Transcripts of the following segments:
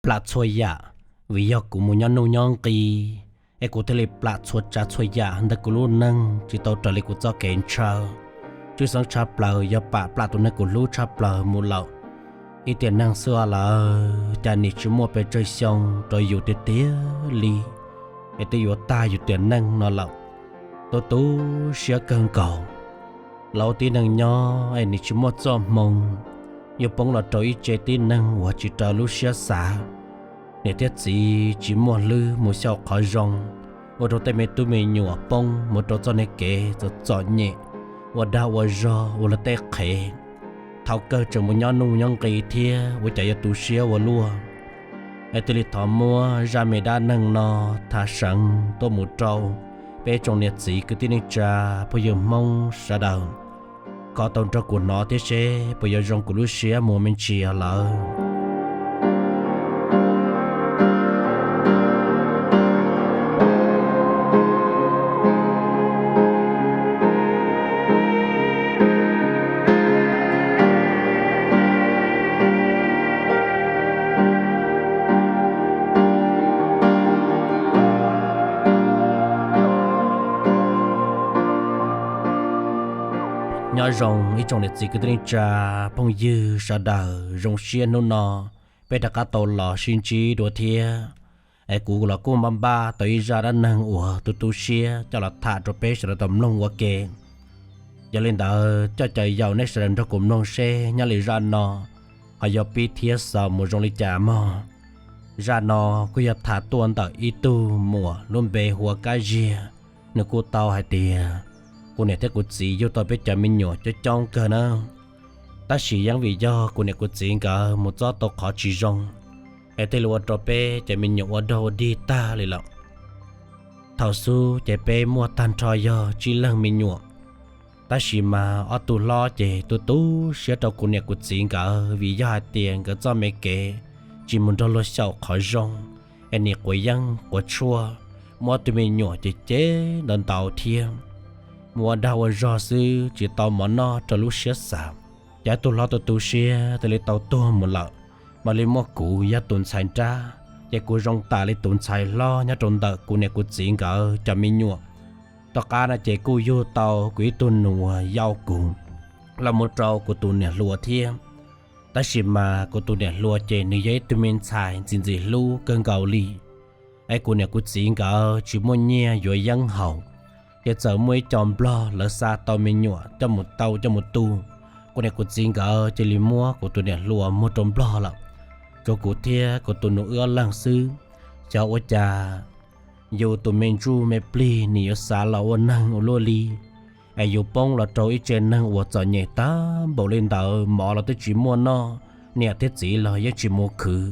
plam txhua yam, vim yog kuv mus nyob nuj nyob nqis, es kuv thiaj li plam txhua tsav txhua yam ntawm kuv lub neej tsis tau raws li kuv txoj kev ntshaw. Tshwj xeeb tshaj plaws yog pam plam tus neeg kuv hlub tshaj plaws mus lawm. Ib tiam neeg xwb lawm, cas nim tsis muaj pes tsawg xyoo rau yus tiag tiag li, es twb yuav tag yus tiam neej no lawm. Tu tu siab kawg nkaus. Los ua tib neeg nyob es nim tsis muaj txoj hmoo yuav poob los rau ib tse tib neeg uas tsis raws lub siab xav. Niam thiab txiv tsis muaj hlwb mus xyaum qhov zoo, ua rau tej me tub me nyuam poob mus rau txoj niag kev txom txom nyem, ua dag ua zog ua luag tej qhev. Thaum kawg tseem mus nyob nuj nyob nqis thiab ua cas yuav tu siab ua luaj. Es thiaj li thov muab zaj me dab neeg no tham seev tuaj mus rau peb tsoom niam txiv kwv tij neej tsa phooj ywg Hmoob sawv daws, kom tau nrog kuv hnov thiab seb puas yuav zoo kuv lub siab mus me ntsis lawm. Nyob zoo ib tsoom niam txiv kwv tij neej tsa phooj ywg sawv daws, zoo siab hnub no peb rov qab tau los sib ntsib dua thiab. Es kuv los kuj npaj npaj tau ib zaj dab neeg uas tu tu siab coj los tham rau peb sawv daws tau mloog ua ke. Yog li ntawd coj caw yaum nej sawv daws nrog kuv mloog seb nyob li zaj no ho yuav pib thiab xaus mus zoo li cas mog. Zaj no kuj yog tham tuaj ntawm ib tug muam lub npe hu ua Kab Ziag. Nws kuj tau hais tias, kuv niam thiab kuv txiv yug tau peb cov me nyuam coob coob kawg na, tab sis yeej vim yog kuv niam kuv txiv nkawd mus txob tau qhov tsis zoo, es thiaj li ua rau peb cov me nyuam ua dog ua dig tag li lawm. Thaum xub ces peb muaj tag nrho yog tsib leeg me nyuam, tab sis mas ob tug hlob ces tu tu siab rau kuv niam kuv txiv nkawd vim yog hais tias nkawd txoj me kev tsis mus nrog luag xyaum qhov zoo, es nim quav yeeb quav tshuaj, muab ob tug me nyuam ces cem ntau ntau thiab, mus ua dag ua zog xwb tsis tau mov noj rau lub siab xav. Ces ob tug hlob tu tu siab thiaj li tau tuag mus lawm, mam li muaj kuv yog tus ntxhais nrab, ces kuv zoo tam li tus ntxhais hlob nyob rau ntawm kuv niam kuv txiv nkawd cov me nyuam. Tom qab no ces kuj yug tau kuv ib tug nus uas yau kuv los mus rau kuv tus niam hluas thiab. Tab sis mas kuv tus niam hluas ces nws yog ib tug me ntxhais ntxim ntxim hlub kawg nkaus li. Es kuv niam kuv txiv nkawd tsis muaj nyiaj yuav yeeb haus, ces txawm muaj ib co nplog lawv xa tau me nyuam coj mus tau coj mus tu. Kuv niam kuv txiv nkawd cia li muab kuv tus niam hluas muag rau nplog lawm. Tsuas kuv thiab kuv tus nus wb ob leeg xwb. Xyov ua cas yus tus me ntsuj me plig nim yuav xav los ua neeg ua luaj li, es yus poob los rau ib tse neeg uas txom nyem tag npaum li ntawd, mov los twb tsis muaj noj, niam thiab txiv los yeej tsis mus khwv.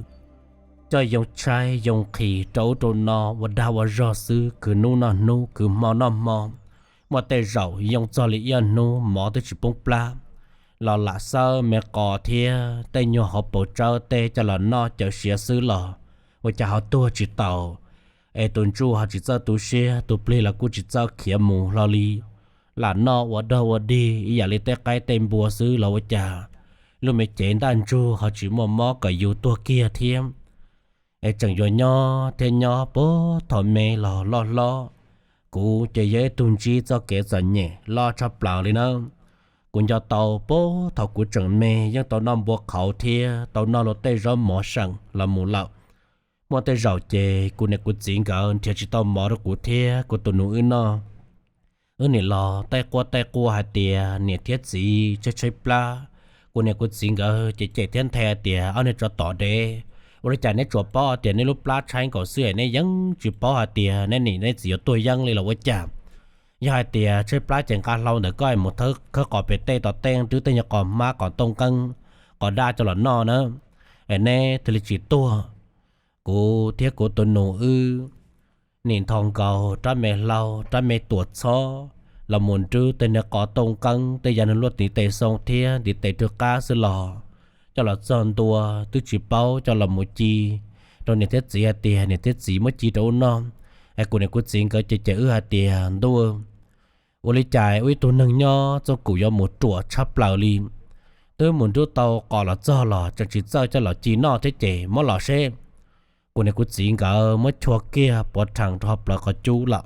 Coj yoo tshaib yoo nqhis rau ub rau no ua dag ua zog xwb, khwv hnub noj hnub, khwv hmo noj hmo. Muaj tej zaum yoo txog li ib ob hnub mov twb tsis poob plab, los lam xawb me qos thiab tej nyuag hauv paus tsawb tej coj los noj cawm siav xwb los ua cas ho tuag tsis tau. Es tus ntsuj ho tsis txawj tu siab, tus plig los kuj tsis txawj khiav mus hlo li. Lam noj ua dog ua dig ib yam li tej qaib tej npua xwb los ua cas lub me cev ntaj ntsug ho tsis muaj mob kom yus tuag kiag thiab. Es tseem yuav nyob thiab nyob puag thaum me los loj hlob, kuv ces yog ib tug ntsib txoj kev txom nyem loj tshaj plaws li na. Kuv nco tau puag thaum kuv tseem me yeej tau noj npua qhauv thiab tau noj luag tej zaub mov seem los mus lawm. Muaj tej zaum ces kuv niam kuv txiv nkawd nrhiav tsis tau mov rau kuv thiab kuv tus nus wb noj. Wb nim los tej quaj tej quaj hais tias niam thiab txiv tshaib tshaib plab. Kuv niam kuv txiv nkawd ces cem thiab nthe tias, ob niag tsov tom dev, ua li cas neb tsuas paub tias neb lub plab tshaib nkaus xwb es neb yeej tsis paub hais tias neb niam neb txiv yuav tuag yeeb li los ua cas? Yog hais tias tshaib plab ces nqa hlau ntawm koj es mus khawb qos pem tej tom tej twb tej nyuag qos hmab qos ntooj nqeeb qos daj coj los noj na, es neb thiaj li tsis tuag. Kuv thiab kuv tus nus wb nim nthos nkaus rab me hlau rab me tuam txhob los mus nrub tej niag qos ntooj nqeeb tej yam nws luaj ntiv tes xoo thiab ntiv tes rwg qab xwb los coj los txog ntua twb tsis paub coj los mus ci rau niam thiab txiv hais tias niam thiab txiv muab ci rau wb noj. Es kuv niam kuv txiv nkawd ces cem wb hais tias, ntuj, ua li cas ua ib tug neeg nyob txooj kum yuav mus ruam tshaj plaws li. Twb mus nrub tau qos los txog los tseem tsis txawj coj los ci noj thiab ces muab los seb kuv niam kuv txiv nkawd muab chua kiag pov rhees rau hauv plawv qhov cub lawm,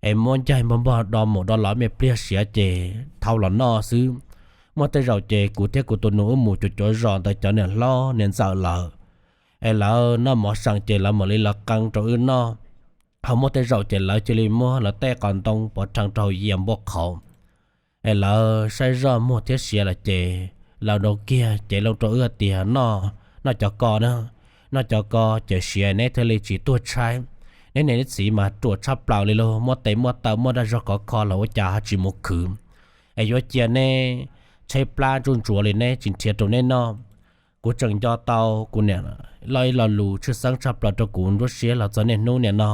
es muab ncaig npog npog do mus do los me pliag siav ces thau los noj xwb. Muaj tej zaum ces kuv thiab kuv tus nus wb mus cuav cuav zos ntawd cov niam hlob niam ntxawm lawm, es lawv noj mov seem ces lawv mam li los qee rau wb noj. Ho muaj tej zaum ces lawv cia li muab lawv tej qos ntoo pov rhees rau hauv yias npua qhauv, es lawv saib zoj muag thiab siav lawm ces lawv nrau kiag cev loo rau wb hais tias, Noj, noj cov ko na, noj cov ko ces siav neb thiaj li tsis tuag tshaib. Neb niam neb txiv mas ruam tshaj plaws li lauj, muaj tes muaj taw muaj dag zog khov kho los ua cas ho tsis mus khwv, es yuav cia neb tshaib plab ntsuj ntsuav li neb tsis nrhiav rau neb noj. Kuv tseem nco tau kuv niam loj ib lo lus tshwj xeeb tshaj plaws rau kuv nruab siab los txog niaj hnub niam no.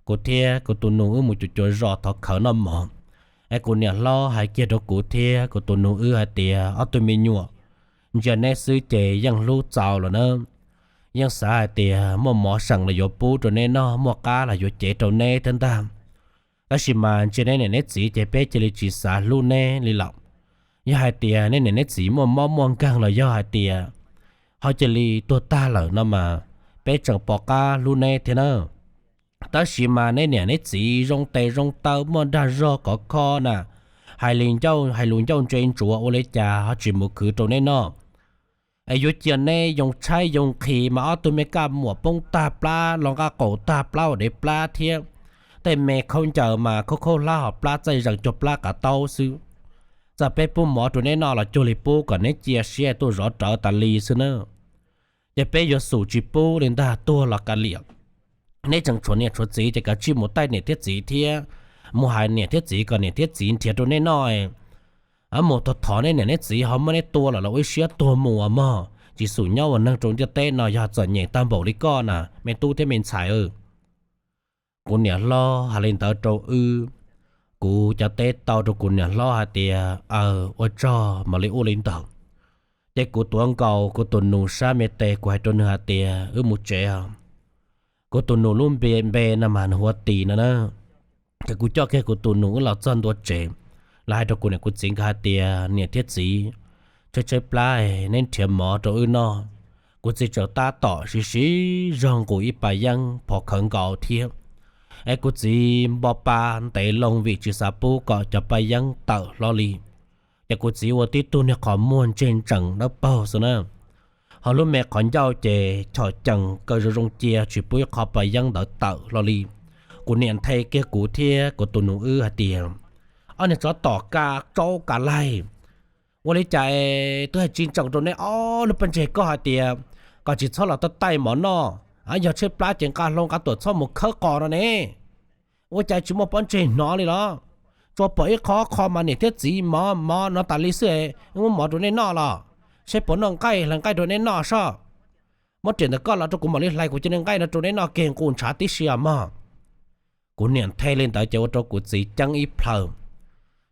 Kuv thiab kuv tus nus wb mus cuav cuav zos thov khawv noj mov, es kuv niam hlob hais kiag rau kuv thiab kuv tus nus wb hais tias, Ob tug me nyuam, ntsia neb xwb ces yeej hlub txaus lawm na. Yeej xav hais tias muaj mov seem los yuav pub rau neb noj, muaj qab los yuav cev rau neb thiab ntag. Tab sis mas ntsia neb niam neb txiv ces peb cia li tsis xav hlub neb li lawm. Yog hais tias neb niam neb txiv muaj mob muaj nkeeg los yog hais tias ho cia li tuag tag lawm no mas peb tseem pom qab hlub neb thiab na. Tab sis mas neb niam neb txiv zoo tes zoo taw muaj dag zog khov kho na, hais li ncauj hais lus ncauj ntse ntsuav ua li cas ho tsis mus khwv rau neb noj. Es yuav cia neb yoo tshaib yoo nqhis mas ob tug me kaj muam poob tag plab los nqaj qaum tag plab ua dev plab thiab, tej me khaub ncaws mas khaub khaub hlab hos plab txaij zees cuag plab qav taub xwb. Txawm peb pub mov rau neb noj los cuag li pub kom neb cia siab tuaj zov rawv tas li xwb na. Ces peb yuav xum tsis pub li ntag, tuag los kav liam. Neb tseem tshuav niam tshuav txiv ces kav tsij mus taij niam thiab txiv thiab mus hais niam thiab txiv kom niam thiab txiv nrhiav rau neb noj. Mus thov thov neb niam neb txiv ho muab neb tua lawm los ua ib siab tuag mus mog, tsis xum nyob ua neeg rau ntiaj teb no, yog txom nyem tag npaum li koj na me tub thiab me ntxhais. Kuv niam hlob hais li ntawd rau wb, kuv cav teb tau rau kuv niam hlob hais tias, Aw, ua tsaug, mam li ua li ntawd. Ces kuv tuav nkaus kuv tus nus sab me tes, kuv hais rau nws hais tias, Wb mus tsev os. Kuv tus nus lub npe no mas nws hu ua Tis no na. Ces kuv coj kiag kuv tus nus wb los txog ntua tsev, los hais rau kuv niam kuv txiv nkawd hais tias, Niam thiab txiv, tshaib tshaib plab, neb nrhiav mov rau wb noj. Kuv txiv txawm tab tom siv siv zog nqus ib pas yeeb phom khawv nkaus thiab. Es kuv txiv npo pa ntev loo vim tsis xav pub kom cov pa yeeb tawm hlo li. Ces kuv txiv ua tib tug niag qhov muag ntseg ntsees dawb paug xwb na. Ho lub me qhov ncauj ces chom cees kaw zoo zoo cia tsis pub ib qho pa yeeb ntawd tawm hlo li. Kuv niam nthe kiag kuv thiab kuv tus nus wb hais tias, Ob niag tsov tom ka tsaub ka laig, ua li cas es twb hais tsis ntsees rau neb ob lub pob ntseg koj hais tias kom tsis txhob los taij mov noj, yog tshaib plab ces nqa hlau nqa tuam txhob mus khawb qos no ne. Ua cas tsis muaj pob ntseg hnov li los? Tsuas pom ib qho qho mas niam thiab txiv mov mov no tas li xwb, muab mov rau neb noj los? Saib puas noj nqaij, hlais nqaij rau neb noj soj. Muab riam ntawm koj los rau kuv mam li hlais, kuv cia li nqaij no rau neb noj kiag nqus ntshav tib si os mog. Kuv niam nthe li ntawd ces ua rau kuv txiv ceeb ib plhaw.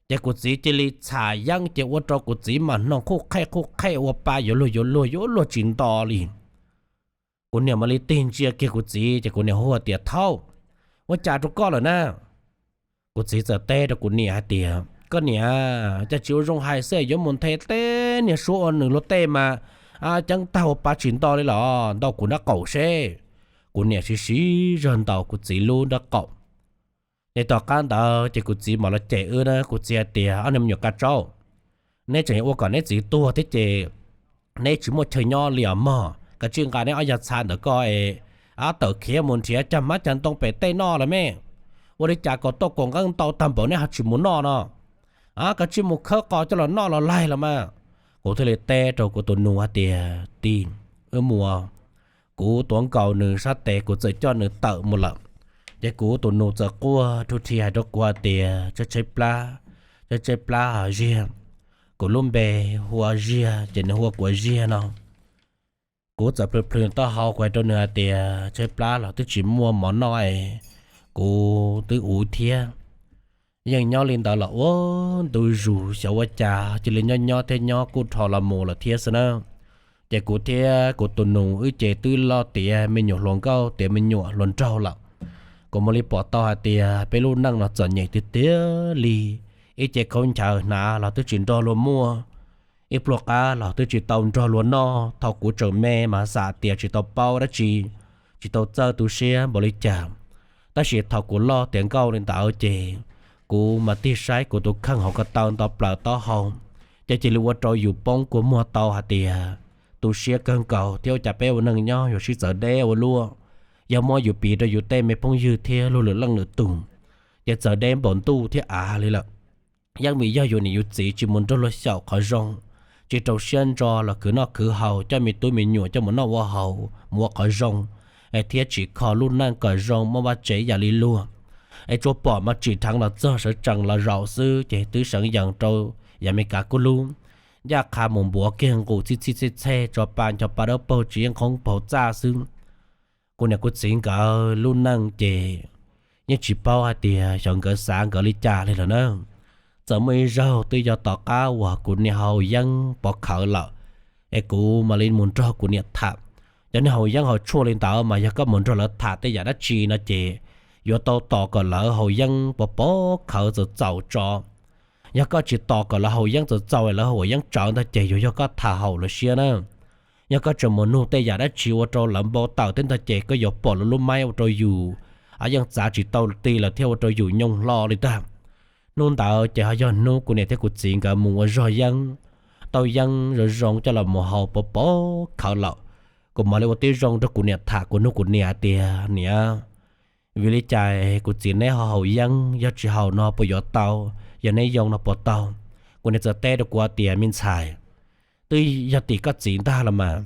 Ces kuv txiv cia li txham yeeb ces ua rau kuv txiv mas hnoos qhuj qhej qhuj qhej ua pa yuav luag yuav luag yuav luag tsis nto li. Kuv niam mam li tig ntsia kiag kuv txiv ces kuv niam hu tias, Thaub, ua cas rau koj lawm na? Kuv txiv txawm teb rau kuv niam hais tias, Koj niam, cas tsis ua zoo hais xwb, yuav mus nthe teb niag suab ua nws luag tej mas ceeb tag ua pa tsis nto li los, ntaus kuv nraub qaum seb. Kuv niam siv siv zog ntaus kuv txiv lub nraub qaum. Ces tom qab ntawd ces kuv txiv mam los cem wb na, kuv txiv hais tias, Ob niag me nyuam kaj tsaub, neb tseem yuav ua kom neb txiv tuag thiab ces neb tsis muaj chaw nyob li os mog. Kav tsij nqa neb ob yag txha ntawm koj es tawm khiav mus nrhiav cag hmab cag ntoo pem tej noj los me. Ua li cas kom tuaj kom nqeeb ntau tag npaum neb ho tsis mus noj no? Kav tsij mus khawb qos coj los noj los laig los mas. Kuv thiaj li teb rau kuv tus nus hais tias, Tis, wb mus. Kuv tuav nkaus nws sab tes, kuv txawm coj nws tawm mus lawm. Ces kuv tus nus txawm quaj rhu rhi hais rau kuv hais tias, Tshaib tshaib plab, tshaib tshaib plab Ziag. Kuv lub npe hu ua Ziag ces nws hu ua kuv Ziag no. Kuv txawm plhws plhws taub hau, kuv hais rau nws hais tias, Tshaib plab los twb tsis muaj mov noj es kuv twb uv thiab. Yeej nyob li ntawd los ua ntu zus, xyov ua cas cia li nyob nyob thiab nyob kuj dhau los mus lawm thiab xwb na. Ces kuv thiab kuv tus nus wb ces twb loj tiav me nyuam hluas nkauj tiav me nyuam hluas nraug lawm. Kuv mam li pom tau hais tias peb lub neej no txom nyem tiag tiag li. Ib ce khaub ncaws hnav los twb tsis nrog luag muaj, ib pluag qab los twb tsis tau nrog luag noj. Thaum kuv tseem me mas xav tias tsis tau paub dab tsi, tsis tau txawj tu siab npaum li cas. Tab sis thaum kuv loj tiav nkauj li ntawd ces kuv mas tig saib kuv tus kheej hauv ko taw nto plaws taub hau, ces cia li ua rau yus poob kua muag tau hais tias tu siab kawg nkaus thiab ua cas peb ua neej nyob yuav sib txawv deb ua luaj. Yog muab yus piv rau yus tej me phooj ywg thiab luag lwm leej lwm tus, ces txawv deb npaum ntuj thiab av li lawm. Yeej vim yog yus niam yus txiv tsis mus nrog luag xyaum qhov zoo, tsis rau siab ntso los khwv noj khwv haus coj me tub me nyuam coj mus noj ua haus mus ua qhov zoo, es thiab tsis kho lub neej kom zoo muaj vaj tsev yam li luag. Es tsuas pom mas tsim dheev los txog sawv tsees los zaum xwb ces twb seev yees rau yav Amelikas kuj lub ncaj qha mus npuav kiag nqus txhij txhij txhej txhej tso pa ncho pa dawb paug tsis yeej qhoob paug txaj xwb. Kuv niam kuv txiv nkawd lub neej ces yeej tsis paub hais tias xyov nkawd xav nkawd li cas li lawm na. Txawm muaj ib zaug twb yog tom qab uas kuv niam haus yeeb pov khawv lawm, es kuv mam li mus nrog kuv niam tham. Cov niag haus yeeb haus tshuaj li ntawd mas yog koj mus nrog lawv tham tej yam dab tsi no ces yuav tau tos kom lawv haus yeeb pov pov khawv txaus txaus tso. Yog koj tsis tos kom lawv haus yeeb txaus txaus lawv haus yeeb tsawv ntag ces yuav yog koj tham haum lawv siab na. Yog koj tseem mus nug tej yam dab tsi ua rau lawv npau taws thiab ntag ces koj yuav pom lawv lub maib ua rau yus yeej txav tsis tau ti lawm thiab ua rau yus nyoo hlo li ntag. Hnub ntawd ces ho yog hnub kuv niam thiab kuv txiv nkawd mus ua zog yeeb, tau yeeb zoo zoo coj los mus haus pov pov khawv lawm. Kuv mam li ua tib zoo nrog kuv niam tham, kuv nug kuv niam hais tias, niam, vim li cas kuv txiv neb ho haus yeeb, yog tsis haus no puas yuav tau, yog neb yoo no puas tau? Kuv niam txawm teb rau kuv hais tias, me ntxhais, twb yog tim koj txiv ntag los mas.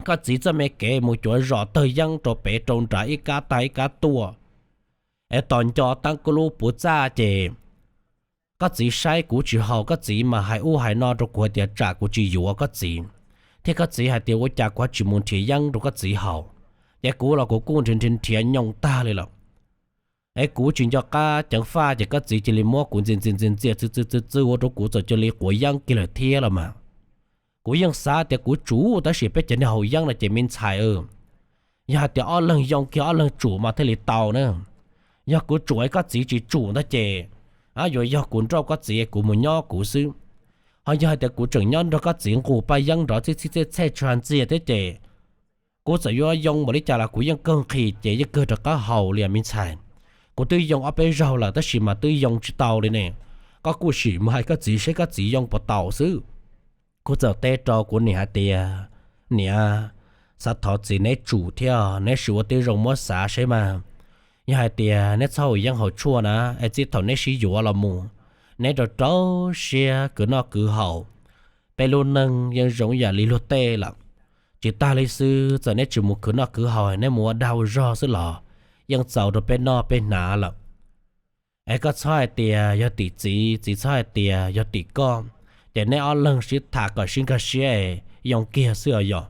Koj txiv txoj me kev mus cuav zos tawg yeeb rau pem rau nrad ib kab tag ib kab tuaj, es tos nco teeb kuj lub puv txaj ces koj txiv saib kuv tsis haus, koj txiv mas hais ub hais no rau kuv hais tias tsam kuv tsis yuav koj txiv, thiab koj txiv hais tias ua cas kuv ho tsis mus nrhiav yeeb rau koj txiv haus, ces kuv los kuv kuj nrhiav nrhiav nrhiav nyoo tag li lawm. Es kuv tsis nco qab ceev faj ces koj txiv cia li muab kuv ntxias ntxias ntxias ntxias txwv txwv txwv txwv ua rau kuv txawm cia li quav yeeb kiag lawm thiab los mas. Kuv yeej xav tias kuv tsum, tab sis peb cov niag haus yeeb no ces me ntxhais, yog hais tias ob leeg yoo kiag ob leeg tsum mas thiaj li tau na. Yog kuv tsum es koj txiv tsis tsum ntag ces yuav yog kuv nrauj koj txiv kuv mus nyob kuv xwb. Ho yog hais tias kuv tseem nyob nrog koj txiv nqus paj yeeb nrov txhij txhij txhej txhej tshaj ntxiag thiab ces kuv txawm yuav yoo npaum li cas los kuv yeej kawg nqhis ces yeej kawg rov qab haus li me ntxhais. Kuv twb yoo ob peb zaug lawm tab sis mas twb yoo tsis tau li ne. Koj kuj sim mus hais koj txiv seb koj txiv yoo puas tau xwb. Kuv txawm teb rau kuv niam hais tias, niam, xav thov txiv neb tsum thiab neb sim ua tib zoo muab xav seb mas. Yog hais tias neb txhob haus yeeb haus tshuaj na, es txij thaum neb sib yuav los mus, neb rau rau siab khwv noj khwv haus, peb lub neej yeej zoo yam li luag tej lawm. Tsis tag li xwb, txawm neb tsis mus khwv noj khwv haus, neb mus ua dag ua zog xwb los yeej txaus rau peb noj peb hnav lawm. Es koj txhob hais tias yog tim txiv, txiv txhob hais tias yog tim koj, ces neb ob leeg sib tham kom sib nkag siab es yoo kiag xwb os yom.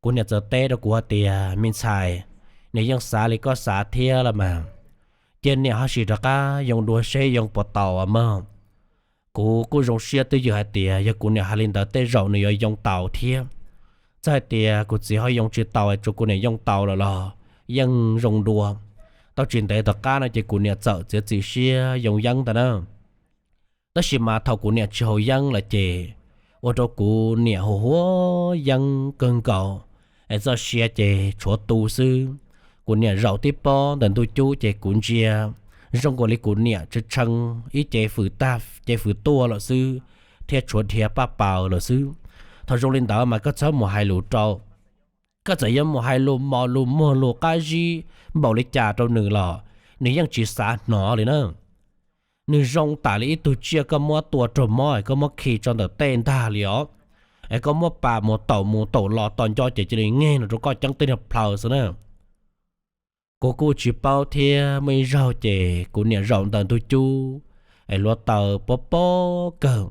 Kuv niam txawm teb rau kuv hais tias, me ntxhais, niam yeej xav li koj xav thiab los mas. Cia niam ho sim rov qab yoo dua seb yoo puas tau mog. Kuv kuj zoo siab twj ywm hais tias yog kuv niam hais li ntawd tej zaum nws yuav yoo tau thiab. Txawm hais tias kuv txiv ho yoo tsis tau es tsuas kuv niam yoo tau lawm los yeej zoo dua. Tau tsis ntev tom qab no ces kuv niam txawm txiav txim siab yoo yeeb ntag na. Tab sis mas thaum kuv niam tsis haus yeeb lawm ces ua rau kuv niam hu huab yeeb kawg nkaus, es txoj sia ces tshuav tu xwb. Kuv niam zaum tib pob ntawm ntug cub ces kuv ntsia zoo nkaus li kuv niam tshee tshee ib ce fwm tag ce fwm tuaj lawm xwb, thiab tshuav dhia paj paws lawm xwb. Thaum zoo li ntawd mas koj txhob mus hais lus rau, koj txawm yuav mus hais lus mos lus muag lus qab zib npaum li cas rau nws los nws yeej tsis xav hnov li na. Nws zoo tam li ib tug tsiaj koj muab tua raug mob es koj muab khi tso ntawm tej ntag li os, es koj muab pas mus taum mus taum los tos nco ces cia li ngeg no rau koj ceeb tej niag plhaws xwb na. Kuv kuj tsis paub thiab, muaj ib zaug ces kuv niam zaum ntawm ntug cub es hluav taws pob pob kawg.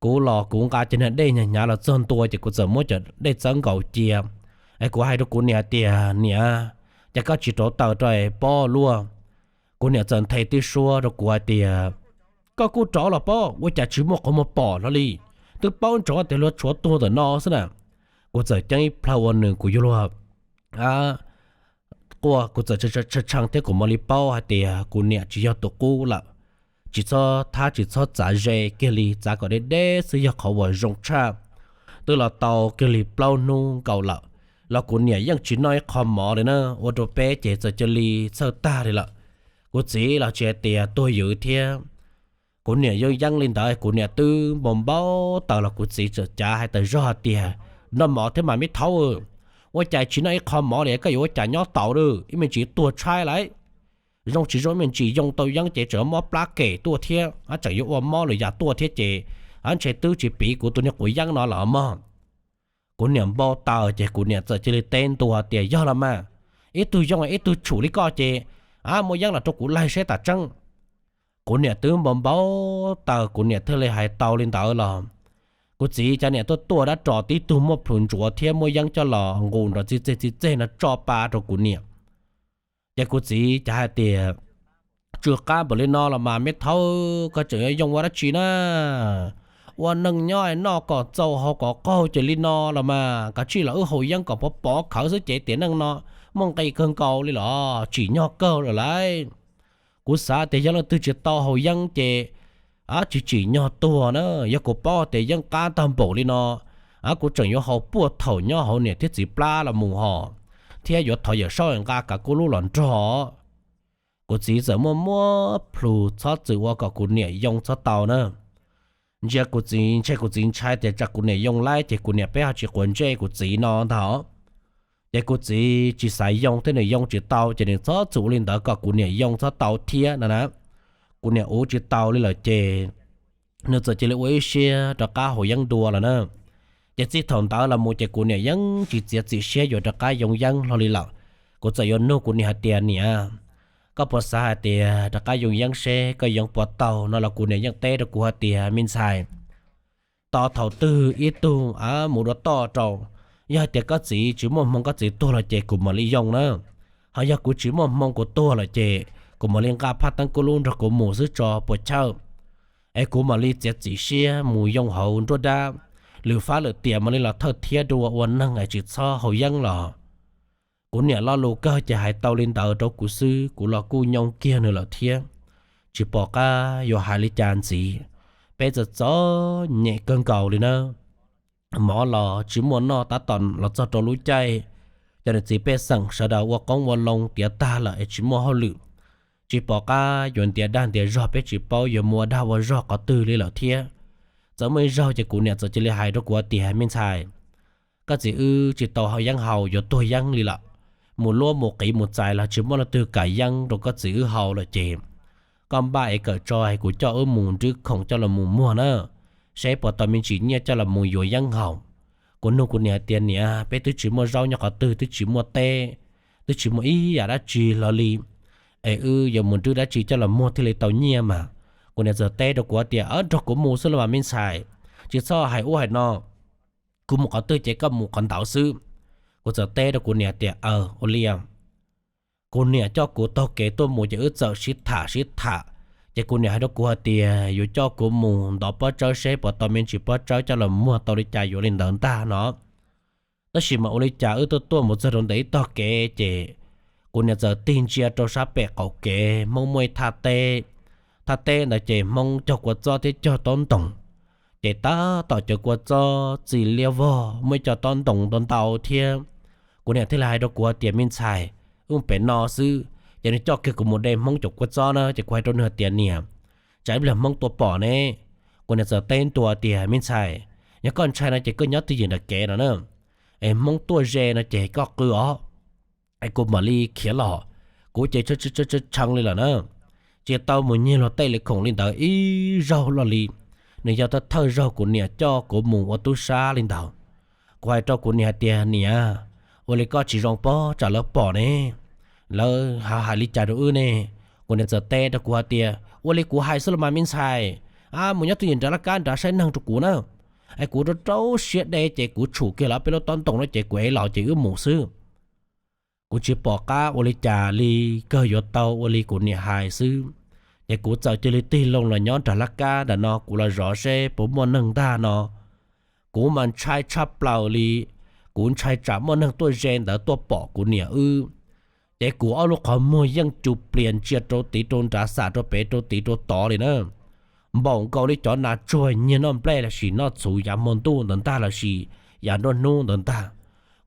Kuv los kuv nqa cov niag dej hnyav hnyav los txog ntua ces kuv txawm muab cov dej txawb nkaus cia, es kuv hais rau kuv niam hais tias, niam, cas koj tsis rauv taws rau es pob luaj? Kuv niam txawm nthe tib suab rau kuv hais tias, koj kuj rauv los pob, ua cas tsis muaj qhov muag pom hlo li? Twb paub ntsoov tias luag tshuav tuag ntawm no xwb na. Kuv txawm ceeb ib plhaw ua nws kuv yuav luag quaj, kuv txawm tshee tshee thiab kuv mam li paub hais tias kuv niam tsis yog tus qub lawm. Tsis txhob thab tsis txhob txav ze kiag li, txav kom deb deb xwb yog qhov uas zoo tshaj. Twb los tau kiag li plaub hnub nkaus lawm, los kuv niam yeej tsis noj ib qho mov li na, ua rau peb ces txawm cia li txhawj tag li lawm. Kuv txiv los tsis hais tias tuag ywv thiab. Kuv niam yeej yeeb li ntawd, kuv niam twb npau npau taws los kuv txiv txawm cav hais tas zog hais tias, noj mov thiab mas me thaub, ua cas tsis noj ib qho mov li, koj yuav ua cas nyob tau, ib me ntsis tuag tshaib lawm. Zoo tsis zoo ib me ntsis yoo tau yeeb ces tseem mob plab kem tuaj thiab, tseem yuav ua mob lwm yam tuaj thiab ces ntshe twb tsis piv kuv tus niag quav yeeb no lawm mog. Kuv niam npau taws ces kuv niam txawm cia li teb ntua tias, yog los mas, ib tug yoo ib tug tshum li koj ces muaj yeeb los rau kuv laig seb tam tseeb. Kuv niam twb npau npau taws, kuv niam thiaj li hais tau li ntawd los kuv txiv cov niam tuaj tuaj dab ros tib tug muaj plhus ntsuav thiab muaj yeeb coj los nqus nrov txiv txeg txiv txeg no tso pa rau kuv niam. Ces kuv txiv cav hais tias, tsw qab npaum li no los mas me thaub, koj tseem yuav yoo ua dab tsi na? Ua neeg nyob noj kom txaus haus kom qaug ces li no los mas, kav tsij los wb haus yeeb kom pov pov khawv xwb ces tiam neej no muaj nqis kawg nkaus li los tsim nyog kawg lawm lauj. Kuv xav tias yog leej twg tsis tau haus yeeb ces tsis tsim nyog tuag na. Yog kuv paub tias yeeb qab tag npaum li no, kuv tseem yuav haus puaj thaum nyob hauv niam thiab txiv plab los mus hos, thiab yuav thov Yawm Saub nqa kav kub lub los nrog. Kuv txiv txawm muaj muab plhus txhob txwm ua kom kuv niam yoo txhob tau na. Ntsia kuv txiv, ntshe kuv txiv ntshai tias tsam kuv niam yoo lawm ces kuv niam peb ho tsis quav ntsej kuv txiv no ntag. Ces kuv txiv tsis xav yoo thiab nws yoo tsis tau ces nws txhob txwm ua li ntawd kom kuv niam yoo txhob tau thiab no na. Kuv niam uv tsis tau li lawm ces nws txawm cia li ua ib siab rov qab haus yeeb dua lawm na. Ces txij thaum ntawd los mus ces kuv niam yeej tsis txiav txim siab yuav rov qab yoo yeeb hlo li lawm. Kuv txawm yuav nug kuv niam hais tias, niam, koj puas xav hais tias rov qab yoo yeeb seb koj yoo puas tau no los kuv niam yeej teb rau kuv hais tias, me ntxhais, tos thaum twg ib tug mus dua toj rau, yog hais tias koj txiv tsis muaj hmoo koj txiv tuag lawm ces kuv mam li yoo na. Ho yog kuv tsis muaj hmoo kuv tuag lawm ces kuv mam li nqa phaj teeb kub lub nrog kuv mus xwb tso puas chawj. Es kuv mam li txiav txim siab mus yoo hauv nruab dab, lwm fab lwm tiam mam li los thawj thiab dua ua neeg es tsis txhob haus yeeb los. Kuv niam lo lus kawg ces hais tau li ntawd rau kuv xwb, kuv los kuj nyoo kiag nws lawm thiab. Tsis pom qab yuav hais li cas ntxiv, peb txom txom nyem kawg nkaus li na. Mov los tsis muaj noj, tab tom los txog rau lub caij cov niam txiv pej xeem sawv daws ua qoob ua loo tiav tag lawm es tsis muaj hauj lwm. Tsis pom qab yuav ntiav dag ntiav zog, peb tsis paub yuav mus ua dag ua zog qhov twg li lawm thiab. Txawm muaj ib zaug ces kuv niam txawm cia li hais rau kuv tias, me ntxhais, koj txiv wb tsis tau haus yeeb haus, yuav tuag yeeb li lawm. Mus luab mus qiv mus txais los tsis muaj leej twg kam yeeb rau koj txiv wb haus lawm ces koj npaj es kawm tso es kuv coj wb mus nrwb khoom coj los mus muag na, seb puas tau me ntsis nyiaj coj los mus yuav yeeb haus. Kuv nug kuv niam hais tias, niam, peb twb tsis muaj zaub nyob qhov twg, twb tsis muaj teb, twb tsis muaj ib yam dab tsi hlo li, es wb yuav mus nrwb dab tsi coj los muag thiaj li tau nyiaj mas? Kuv niam txawm teb rau kuv tias, nrog kuv mus xwb los mas me ntxhais, tsis txhob hais ub hais no, kuv mus qhov twg ces koj mus qhov ntawd xwb. Kuv txawm teb rau kuv niam tias, aw, ua li. Kuv niam coj kuv taug kev tuaj mus ces wb txawm sib tham sib tham, ces kuv niam hais rau kuv hais tias yuav coj kuv mus ntov pob tsawb seb puas tau me ntsis pob tsawb coj los muag tau li cas yuav li ntawd ntag no. Tab sis mas ua li cas wb tuaj tuaj mus txog rau ntawm ib tog kev ces kuv niam txawm tig ntsia rau sab pem qaum kev, Hmoob muaj ib thaj teb. Thaj teb ntawd ces Hmoob cog kua txob thiab cog tob ntoos. Ces tab tom cov kua txob txi liab vog, muaj ib co tob ntoos ntau ntau thiab. Kuv niam thiaj li hais rau kuv tias, me ntxhais, wb pem no xwb. Ces nws coj kiag kuv mus de Hmoob cov kua txob na, ces kuv hais rau nws tias, niam, tsam ib pliag Hmoob tuaj pom ne. Kuv niam txawm teb ntua tias, me ntxhais, yog koj ntshai no ces koj nyob twj ywm nram kev no na, es Hmoob tuaj ze no ces koj qw os, es kuv mam li khiav los. Kuv ces tshee li lawm na, tsis tau mus nyiag luag tej li khoom li ntawd ib zaug loj li. Nws yog thawj thawj zaug kuv niam coj kuv mus ua tub sab li ntawd. Kuv hais rau kuv niam hais tias, niam, ua li koj tsis zoo pob tsam lawv pom ne, lawv ho hais li cas rau wb ne? Kuv niam txawm teb rau kuv hais tias, ua li kuv hais xwb los mas me ntxhais, mus nyob twj ywm nram laj kab nrad saib neeg rau kuv na. Es kuv rau rau siab deb ces kuv tshum kiag los peb lub tob ntoos no ces kuv ev los ces wb mus xwb. Kuv tsis pom qab ua li cas li, kawg yuav tau ua li kuv niam hais xwb. Ces kuv txawm cia li tig loo los nyob nram laj kab nram no, kuv los zov seb puas muaj neeg ntag no. Kuv mas ntshai tshaj plaws li, kuv ntshai tsam muaj neeg tuaj ze ntawd tuaj pom kuv niam wb. Ces kuv ob lub qhov muag yeej cus plias ntsia rau tid rau nrad, xam rau pem rau tid rau tod li na. Npaum nkaus li cov nas tsuag nyiag noj nplej lossis noj txhuv yav hmo ntuj ntawd ntag lossis yav nruab hnub ntawd ntag.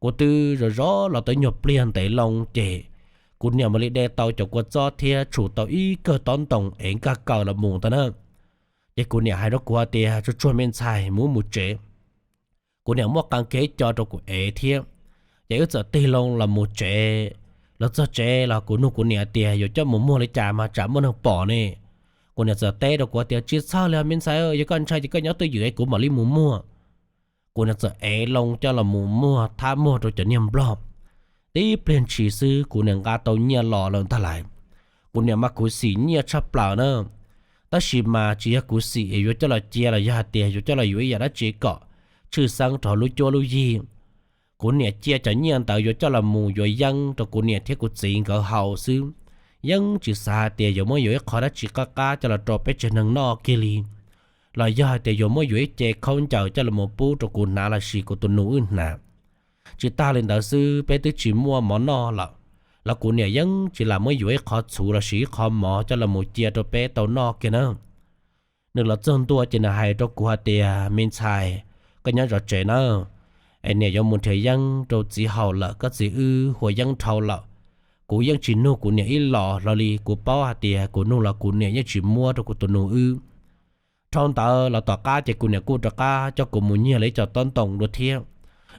Kuv twb zov zov los tau nyuag pliag ntev loo ces kuv niam mam li de tau cov kua txob thiab tshum tau ib kawm tob ntoos es nkag kaw los mus ntag na. Ces kuv niam hais rau kuv hais tias, Tsuag tsuag me ntxhais, mus mus tsev. Kuv niam muab qee kiag ib co rau kuv ev thiab, ces wb txawm tig loo los mus tsev. Los txog tsev los kuv nug kuv niam tias, Yuav coj mus muag li cas mas tsam muaj neeg pom ne? Kuv niam txawm teb rau kuv tias, Tsis txhob li me ntxhais, yog koj ntshai ces koj nyob twj ywm es kuv mam li mus muag. Kuv niam txawm ev loo coj los mus muag thab muag rau cov niag nplog. Tib pliag ntshis xwb kuv niam nqa tau nyiaj los lawm ntag lais. Kuv niam mas khuv xim nyiaj tshaj plaws na, tab sis mas tsis yog khuv xim yuav coj los cia los yog hais tias yuav coj los yuav ib yam dab tsi kom tshwj xeeb rau lub cuab lub yig. Kuv niam cia cov nyiaj ntawd yuav coj los mus yuav yeeb rau kuv niam thiab kuv txiv nkawd haus xwb. Yeej tsis xav hais tias yuav muab yuav ib qho dab tsi qab qab coj los rau peb tsev neeg noj kiag li, los yog hais tias yuav muab yuav ib ce khaub ncaws coj los pub rau kuv hnav lossis kuv tus nus wb hnav. Tsis tag li ntawd xwb, peb twb tsis muaj mov noj lawm, los kuv niam yeej tsis lam muab yuav ib qho txhuv lossis ib qho mov coj los cia rau peb tau noj kiag na. Nws los txog ntua ces nws hais rau kuv hais tias, Me ntxhais, koj nyob zov tsev na, es niam yuav mus nrhiav yeeb rau txiv haus lawm, koj txiv wb huas yeeb dhau lawm. Kuv yeej tsis nug kuv niam ib los hlo li, kuv paub hais tias kuv nug los kuv niam yeej tsis muab rau kuv tus nus wb. Dhau ntawd los tom qab ces kuv niam kuj rov qab coj kuv mus nyiag lawv ib co tob ntoos dua thiab.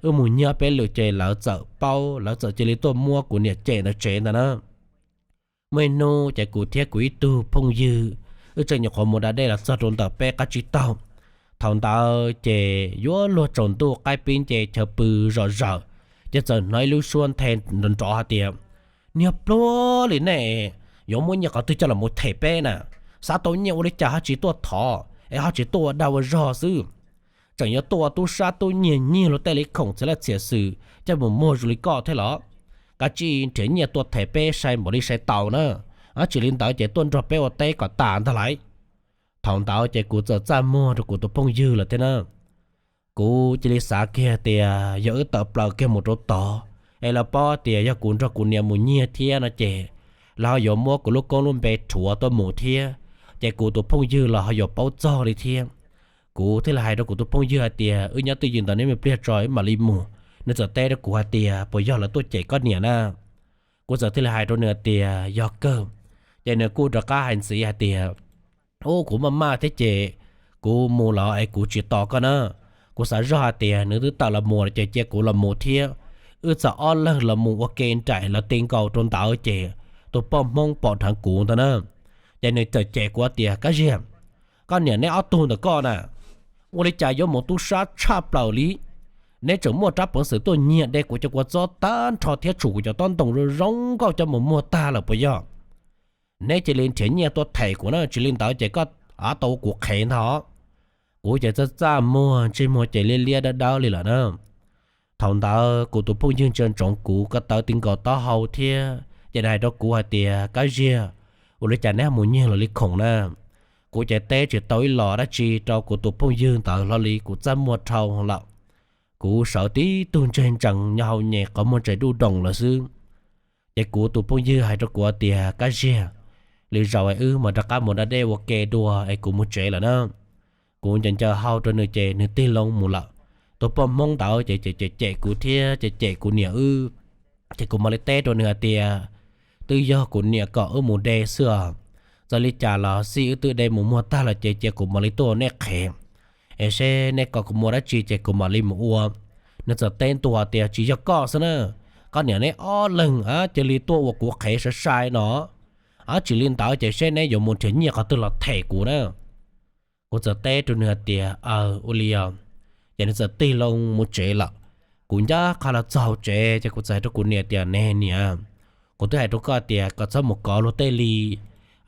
Wb mus nyiag peb lwm ces lawv txawm paub, lawv txawm cia li tuaj muab kuv niam cem ntawm tsev ntag na. Muaj ib hnub ces kuv thiab kuv ib tug phooj ywg wb tseem nyuam qhuav mus da dej los txog rau ntawm peb qab tsib taug. Thaum ntawd ces yuav luag tsaus ntuj qaib pib nce chaw pw zom zaws, ces txawm hnov ib lub suab nthe nrov nrov hais tias, Niag pluag li nej, yuav muab nyiaj qhov twg coj los them peb na? Xav tau nyiaj ua li cas ho tsis tuaj thov es ho tsis tuaj ua dag ua zog xwb? Tseem yuav tuaj ua tub sab tub nyiag nyiag luag tej li khoom txiv laj txhiam xwm coj mus muag zoo li koj thiab los? Kav tsij nrhiav nyiaj tuaj them peb sai npaum li sai tau na, tsis li ntawd ces tuaj nrog peb ua teb kom tas ntag lauj. Thaum ntawd ces kuv txawm txaj muag rau kuv tus phooj ywg lawm thiab na. Kuv cia li xav kiag tias yog wb tawm plaws kiag mus rau tod es lawv paub tias yog kuv nrog kuv niam mus nyiag thiab no ces lawv ho yuav muab kuv lub koob lub npe rhuav tuaj mus thiab, ces kuv tus phooj ywg los ho yuav paub txog li thiab. Kuv thiaj li hais rau kuv tus phooj ywg hais tias, Wb nyob twj ywm ntawm neb me pliag tso wb mam li mus. Nws txawm teb rau kuv hais tias, Puas yog lawv tuaj cem koj niam na? Kuv txawm thiaj li hais rau nws hais tias, Yog kawg. Ces nws kuj rov qab hais ntxiv hais tias, Ub, kuv maj maj thiab ces kuv mus los es kuv tsis tos koj na. Kuv xav zoj hais tias nws twb tawm los mus lawm ces cia kuv los mus thiab. Wb txawm ob leeg los mus ua ke nraim lawv ti nkaus rau ntawd ces tus poj Hmoob pom dheev kuv ntag na. Ces nws txawm cem kuv tias, Kab Ziag, koj niam neb ob tug ntawm koj na, ua li cas yuav mus tub sab tshaj plaws li? Neb tseem muaj rab peev xwm tuaj nyiag de kuv cov kua txob tag nrho thiab tshum kuv cov tob ntoos zoo zoo nkauj coj mus muag tag lawm puas yog? Neb cia li nrhiav nyiaj tuaj them kuv na, tsis li ntawd ces koj tau ua kuv qhev ntag. Kuv ces txaj txaj muag, ntsej muag ces liab liab dawb dawb li lawm na. Thaum ntawd kuv tus phooj ywg ntsia ntsoov kuv ko taw ti nkaus taub hau thiab ces nws hais rau kuv hais tias, Kab Ziag, ua li cas neb mus nyiag luag li khoom na? Kuv ces teb tsis tau ib los dab tsi rau kuv tus phooj ywg ntawd hlo li, kuv txaj muag dhau lawm. Kuv sawv tib tug ntseg ntsees nyob hauv nyem qhov muag ntsaim duj doos lawm xwb. Ces kuv tus phooj ywg hais rau kuv tias, Kab Ziag, lwm zaus es wb mam rov qab mus da dej ua ke dua es kuv mus tsev lawm na. Kuv ncaws ncaws hau rau nws ces nws tig loo mus lawm. Tus poj Hmoob ntawd ces cem cem kuv thiab ces cem kuv niam wb. Ces kuv mam li teb rau nws hais tias, Twb yog kuv niam kom wb mus de xwb os. Txawm li cas los xij wb twb de mus muag tag lawm ces cia kuv mam li tuaj ua nej qhev, es seb nej kom kuv mus ua dab tsi ces kuv mam li mus ua. Nws txawm teb ntua tias, Tsis yog koj xwb na, koj niam neb ob leeg cia li tuaj ua kuv qhev sai sai no. Tsis li ntawd ces seb neb yuav mus nrhiav nyiaj qhov twg los them kuv na. Kuv txawm teb rau nws hais tias, Aws, ua li os. Ces nws txawm tig loo mus tsev lawm. Kuv ncaj qha los txog hauv tsev ces kuv txawm hais rau kuv niam tias, Ne niam, kuv twb hais rau koj tias kom txhob mus kov luag tej li,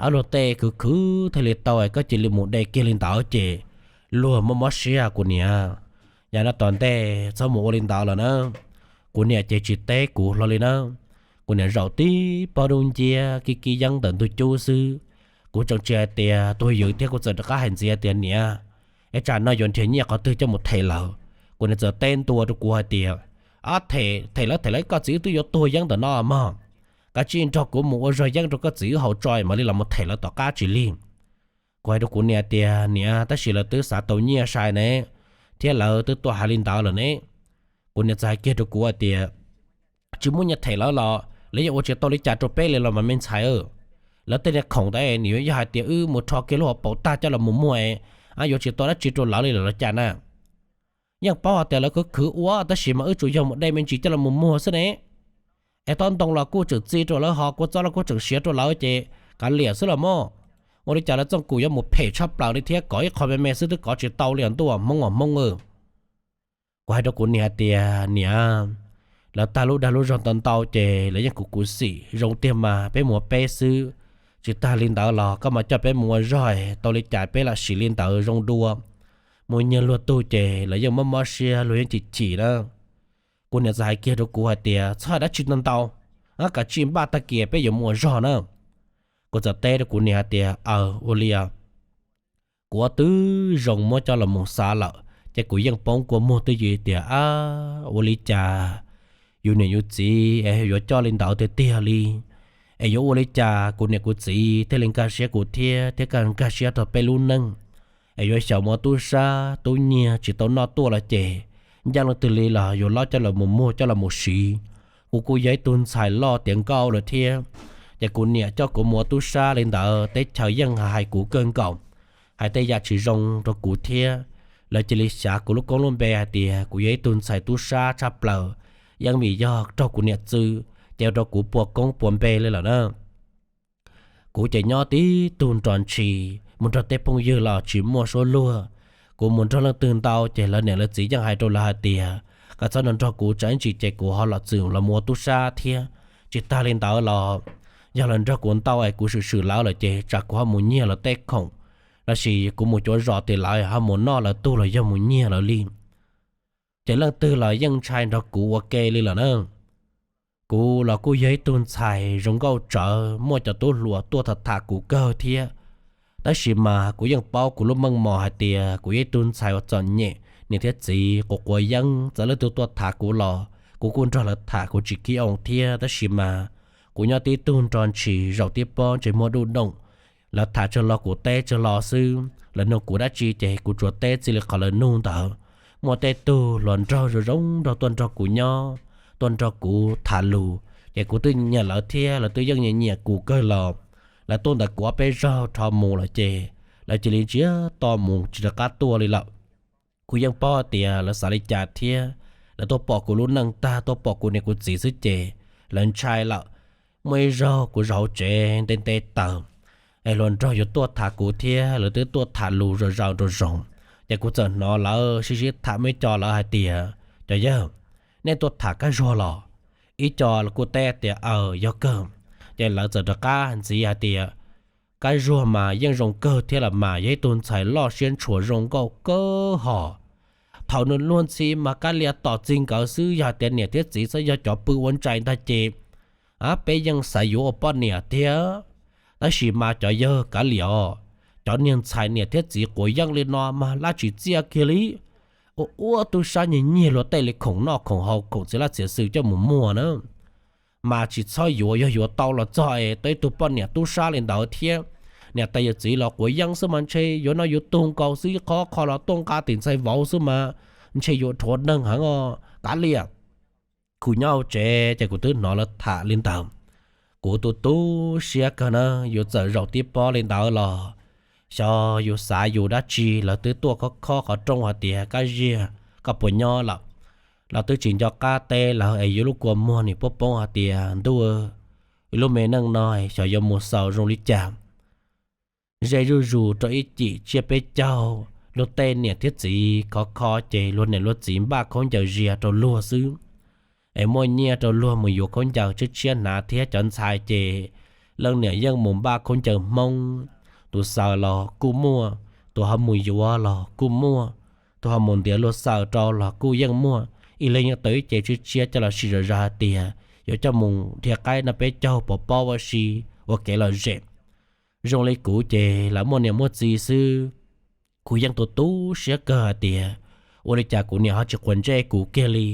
ob luag tej khwv khwv thiaj li tau, koj cia li mus de kiag li ntawd ces luag muaj mob siab kuv niam. Yog no tom ntej txhob mus ua li ntawd lawm na. Kuv niam ces tsis teb kuv hlo li na. Kuv niam zaum tib pob dub nciab kib kib yeeb ntawm ntug cub xwb. Kuv tseem tsis hais tias tuag ywm thiab kuv txawm rov qab hais ntxiv tias, Niam, es tsam no yuav nrhiav nyiaj qhov twg coj mus them lawv? Kuv niam txawm teb ntua rau kuv hais tias, Them, them lawv them lawv, koj txiv wb twb yuav tuag yeeb ntawm no mog. Kav tsij nrog kuv mus ua zog yeeb rau koj txiv wb haus tso mam li los them lawv tom qab tsis lig. Kuv hais rau kuv niam tias, Niam, tab sis lawv twb xav tau nyiaj sai ne, thiab lawv twb tuaj hais li ntawd lawm ne. Kuv niam txawm hais kiag rau kuv hais tias, tsis muaj nyiaj them lawv los lawv yeej ua tsis tau li cas rau peb li los mas me ntxhais. Lawv tej niag khoom ntawd nws yog hais tias wb mus rho kiag lub hauv paus tag coj los mus muag, yuav tsis tau dab tsi rau lawv li los cas na. Yeej paub hais tias lawv khwv khwv ua tab sis mas wb tsuas yog mus de me ntsis coj los mus muag xwb ne. Es tob ntoo los kuj tseem txi rau lawv ho, kua txob los kuj tseem siav rau lawv ces kav liam xwb los mas. Ua li cas lawv txooj kum yuav mus phem tshaj plaws li thiab, kov ib qho me me xwb twb kov tsis tau li os ntuj, hmoob os hmoob. Kuv hais rau kuv niam hais tias, niam, lawv tag lub dag lub zog ntau ntau ces lawv yeej kuv kuv xim zoo tiag mas peb mus peb xwb. Tsis tag li ntawd los koj mas coj peb mus ua zog, tau li cas peb lam sim li ntawd zoo dua. Muaj nyiaj luag tug ces lawv yeej mob mob siab luag yeej chim chim na. Kuv niam txawm hais kiag rau kuv hais tias txhob hais dab tsi ntau ntau, kav tsij npaj tag kiag peb yuav mus ua zog na. Kuv txawm teb rau kuv niam hais tias, aw, ua li os. Kuv ua twb zoo muab coj los mus xav lawm ces kuv yeej poob kua muag twj ywm tias, ab, ua li cas yus niam yus txiv es yuav coj li ntawd tiag tiag li. Es yuav ua li cas kuv niam kuv txiv thiaj li nkag siab kuv thiab thiab nkag siab rau peb lub neej. Es yuav xyaum mus ua tub sab tub nyiag tsis tau noj tuaj los ces ncaj leej twg li los yuav loj coj los mus muag coj los mus siv. Kuv kuj yog ib tug ntxhais loj tiav nkauj lawm thiab, ces kuv niam coj kuv mus ua tub sab li ntawd teb chaws yeej hais kuv kawg nkaus, hais tej yam tsis zoo rau kuv thiab. Lawv cia li xyav kuv lub koob lub npe hais tias kuv yog ib tug ntxhais tub sab tshaj plaws, yeej vim yog raug kuv niam txwv ces ua rau kuv puas koob puas npe li lawm na. Kuv ces nyob tib tug nrog ntshis mus nrog tej phooj ywg los tsis muaj suab luag. Kuv mus nrog leej twg ntau ces lawv niam lawv txiv yeej hais rau lawv hais tias, koj txhob nrog nrog kuv tsam ib ntsis ces kuv ho los txwm los mus ua tub sab thiab. Tsis tag li ntawd los yog lawv nrog kuv ntau es kuv swm swm lawv lawm ces tsam kuv ho mus nyiag lawv tej khoom, lossis kuv mus cuav zos tim lawv ho mus noj lawv tug los yog mus nyiag lawv li. Ces leej twg los yeej ntshai nrog kuv ua ke li lawm na. Kuv los kuj yog ib tug ntxhais zoo nkauj tsawv, muaj cov tub hluas tuaj tham tham kuv kawg thiab. Tab sis mas kuv yeej paub kuv lub meej mom hais tias kuv yog ib tug ntxhais uas txom nyem, niam thiab txiv quav quav yeeb, txawm leej twg tuaj tham kuv los kuv kuj nrog lawv tham, kuv tsis kib oo thiab. Tab sis mas kuv nyob tib tug nrog ntshis zaum tib pob ntsej muag duj dooj. Lawv tham tsawg los kuv teb tsawg los xwb, lawv nug kuv dab tsi ces kuv tsuas teb txij li qhov lawv nug ntawd. Muaj tej tug hluas nraug zoo zoo nraug tuaj nrog kuv nyob, tuaj nrog kuv tham lus, ces kuv twb nyiam lawv thiab lawv twb yeej nyiam nyiam kuv kawg los. Lawv tuaj ntawm kuv ob peb zaug rho mus lawm ces lawv cia li ntsiag to mus tsis rov qab tuaj li lawm. Kuv yeej paub tias lawv xav li cas thiab, lawv tuaj pom kuv lub neej tag tuaj pom kuv niam kuv txiv xwb ces lawv ntshai lawm. Muaj ib zaug kuv zaum hauv tsev nte nte taws, es hluas nraug yuav tuaj tham kuv thiab lawv twb tuaj tham lus zom zaws nraum zoov, ces kuv txawm hnov lawv sib sib tham muaj ib co lawv hais tias, cov yawg, nej tuaj tham Kab Zuag los? Ib co kuj teb tias, aw, yog kawg. Ces lawv txawm rov qab ntxiv hais tias, Kab Zuag mas yeej zoo kawg thiab los mas, yog ib tug ntxhais loj siab ntshua zoo nkauj kawg hos. Thaum nws luag ntxhi mas kav liam tom txij nkawd xwb, yog hais tias niam thiab txiv txhob yog cov pw ua ntsais ntag ces peb yeej xav yuav ua poj niam thiab. Tab sis mas cov yawg kav liam os, cov niag ntxhais niam thiab txiv quav yeeb li no mas lab tsis txiaj kiag li. Ua ua tub sab nyiag nyiag luag tej li khoom noj khoom haus khoom txiv laj txiav xwm coj mus muag na. Mas tsis txhob yuav, yog yuav tau los txog es tau ib tug poj niam tub sab li ntawd thiab, niam tais yawm txiv los quav yeeb xwb mas ntshe yuav noj yuav tug nkaus xwb, qhov qhov los tuaj nqa tim ntxhais vauv xwb mas ntshe yuav rhuav neeg heev os kav liam. Kuv nyob hauv tsev ces kuv twb hnov lawv tham li ntawd. Kuv tu tu siab kawg na, yus txawm zaum tib pob li ntawd los xyov yus xav yus dab tsi, lawv twb tuaj khob khob qhov rooj hais tias, Kab Zuag, koj puas nyob lawm? Lawv twb tsis nco qab teb lawv es yuav lub kua muag nim poob poob hais tias, Ntuj, ib lub me neej no xyov yuav mus xaus zoo li cas. Ze zuj zus rau ib cim tsiab peb caug, luag tej niam thiab txiv khov kho ces luag niam luag txiv npaj khaub ncaws zias rau luag xwb. Es muaj nyiaj rau luag mus yuav khaub ncaws tshiab tshiab hnav thiab cov ntxhais ces leej niam yeej mus npaj khaub ncaws Hmoob. Tus xaws los kuj muaj, tus ho mus yuav los kuj muaj, tus ho mus ntiav luag xaws rau los kuj yeej muaj. Ib leeg yeej tau ib ce tshiab tshiab coj los sim zom zaws hais tias yuav coj mus dhia qaib noj peb caug pov pob ua si ua kev lom zem. Zoo li kuv ces lawv muaj niam muaj txiv xwb, kuv yeej tu tu siab kawg hais tias ua li cas kuv niam ho tsis quav ntsej kuv kiag li,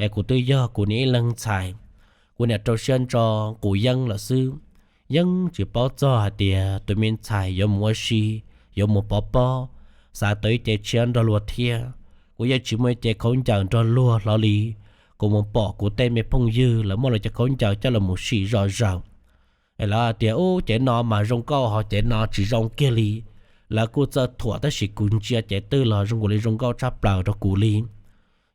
es kuv twb yog kuv niam ib leeg ntxhais. Kuv niam rau siab ntso kuv yeej lawm xwb, yeej tsis paub txog hais tias tus me ntxhais yuav mus ua si, yuav mus pov pob, xav tau ib ce tshiab nrog luag thiab. Kuv yeej tsis muaj ib ce khaub ncaws nrog luag hlo li. kuv mus pom kuv tej me phooj ywg lawv muaj lawv cov khaub ncaws coj los mus sim zom zaws. Es lawv hais tias, ub, cev no mas zoo nkauj, ho cev no tsis zoo kiag li. Lawv kuj txawj thuam tab sis kuv ntsia cev twg los zoo nkaus li zoo nkauj tshaj plaws rau kuv li.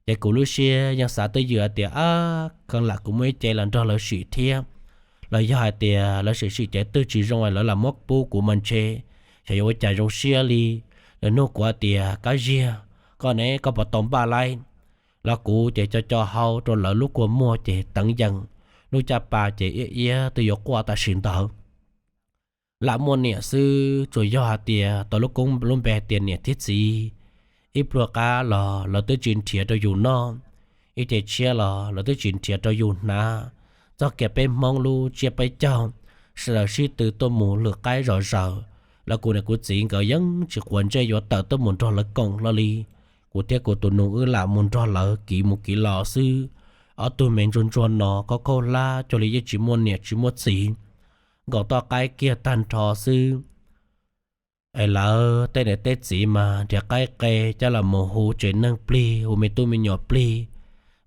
Ces kuv lub siab yeej xav twj ywm hais tias, ab, kheev lam kuv muaj ib cev los nrog lawv sim thiab, los yog hais tias lawv sim sim cev twg tsis zoo lawv lam muab pub kuv mas ntshe xyov yuav ua cas zoo siab li. Lawv nug kuv hais tias, kab ziag, koj ne, koj puas tau npaj laib? Los kuv ces co co hau rau lawv lub kua muag ces teev yees, lub caj pas ces iab iab twb yuav quaj tam sim ntawd. Lam muaj niam xwb, tsuas yog hais tias tau lub koob lub npe hais tias niam thiab txiv. Ib pluag qab los lawv twb tsis nrhiav rau yus noj, ib ce tshiab los lawv twb tsis nrhiav rau yus hnav. Txoj kev peb Hmoob lub tsiab peb caug, sawv daws sib tw tuaj mus lwm qaib zom zaws, los kuv niam kuv txiv nkawd yeej tsis quav ntsej yuav tawm tuaj mus nrog lawv koom hlo li. Kuv thiab kuv tus nus wb lam mus nrog lawv kiv mus kiv los xwb. Ob tug me ntsuag ntsuag no khaub khaub hlab cuag li yeej tsis muaj niam tsis muaj txiv, nkaum toj qaib kiag tag nrho xwb. Es lawv tej niam tej txiv mas nrhiav qaib qe coj los mus hu tsev neeg plig, hu me tub me nyuam plig,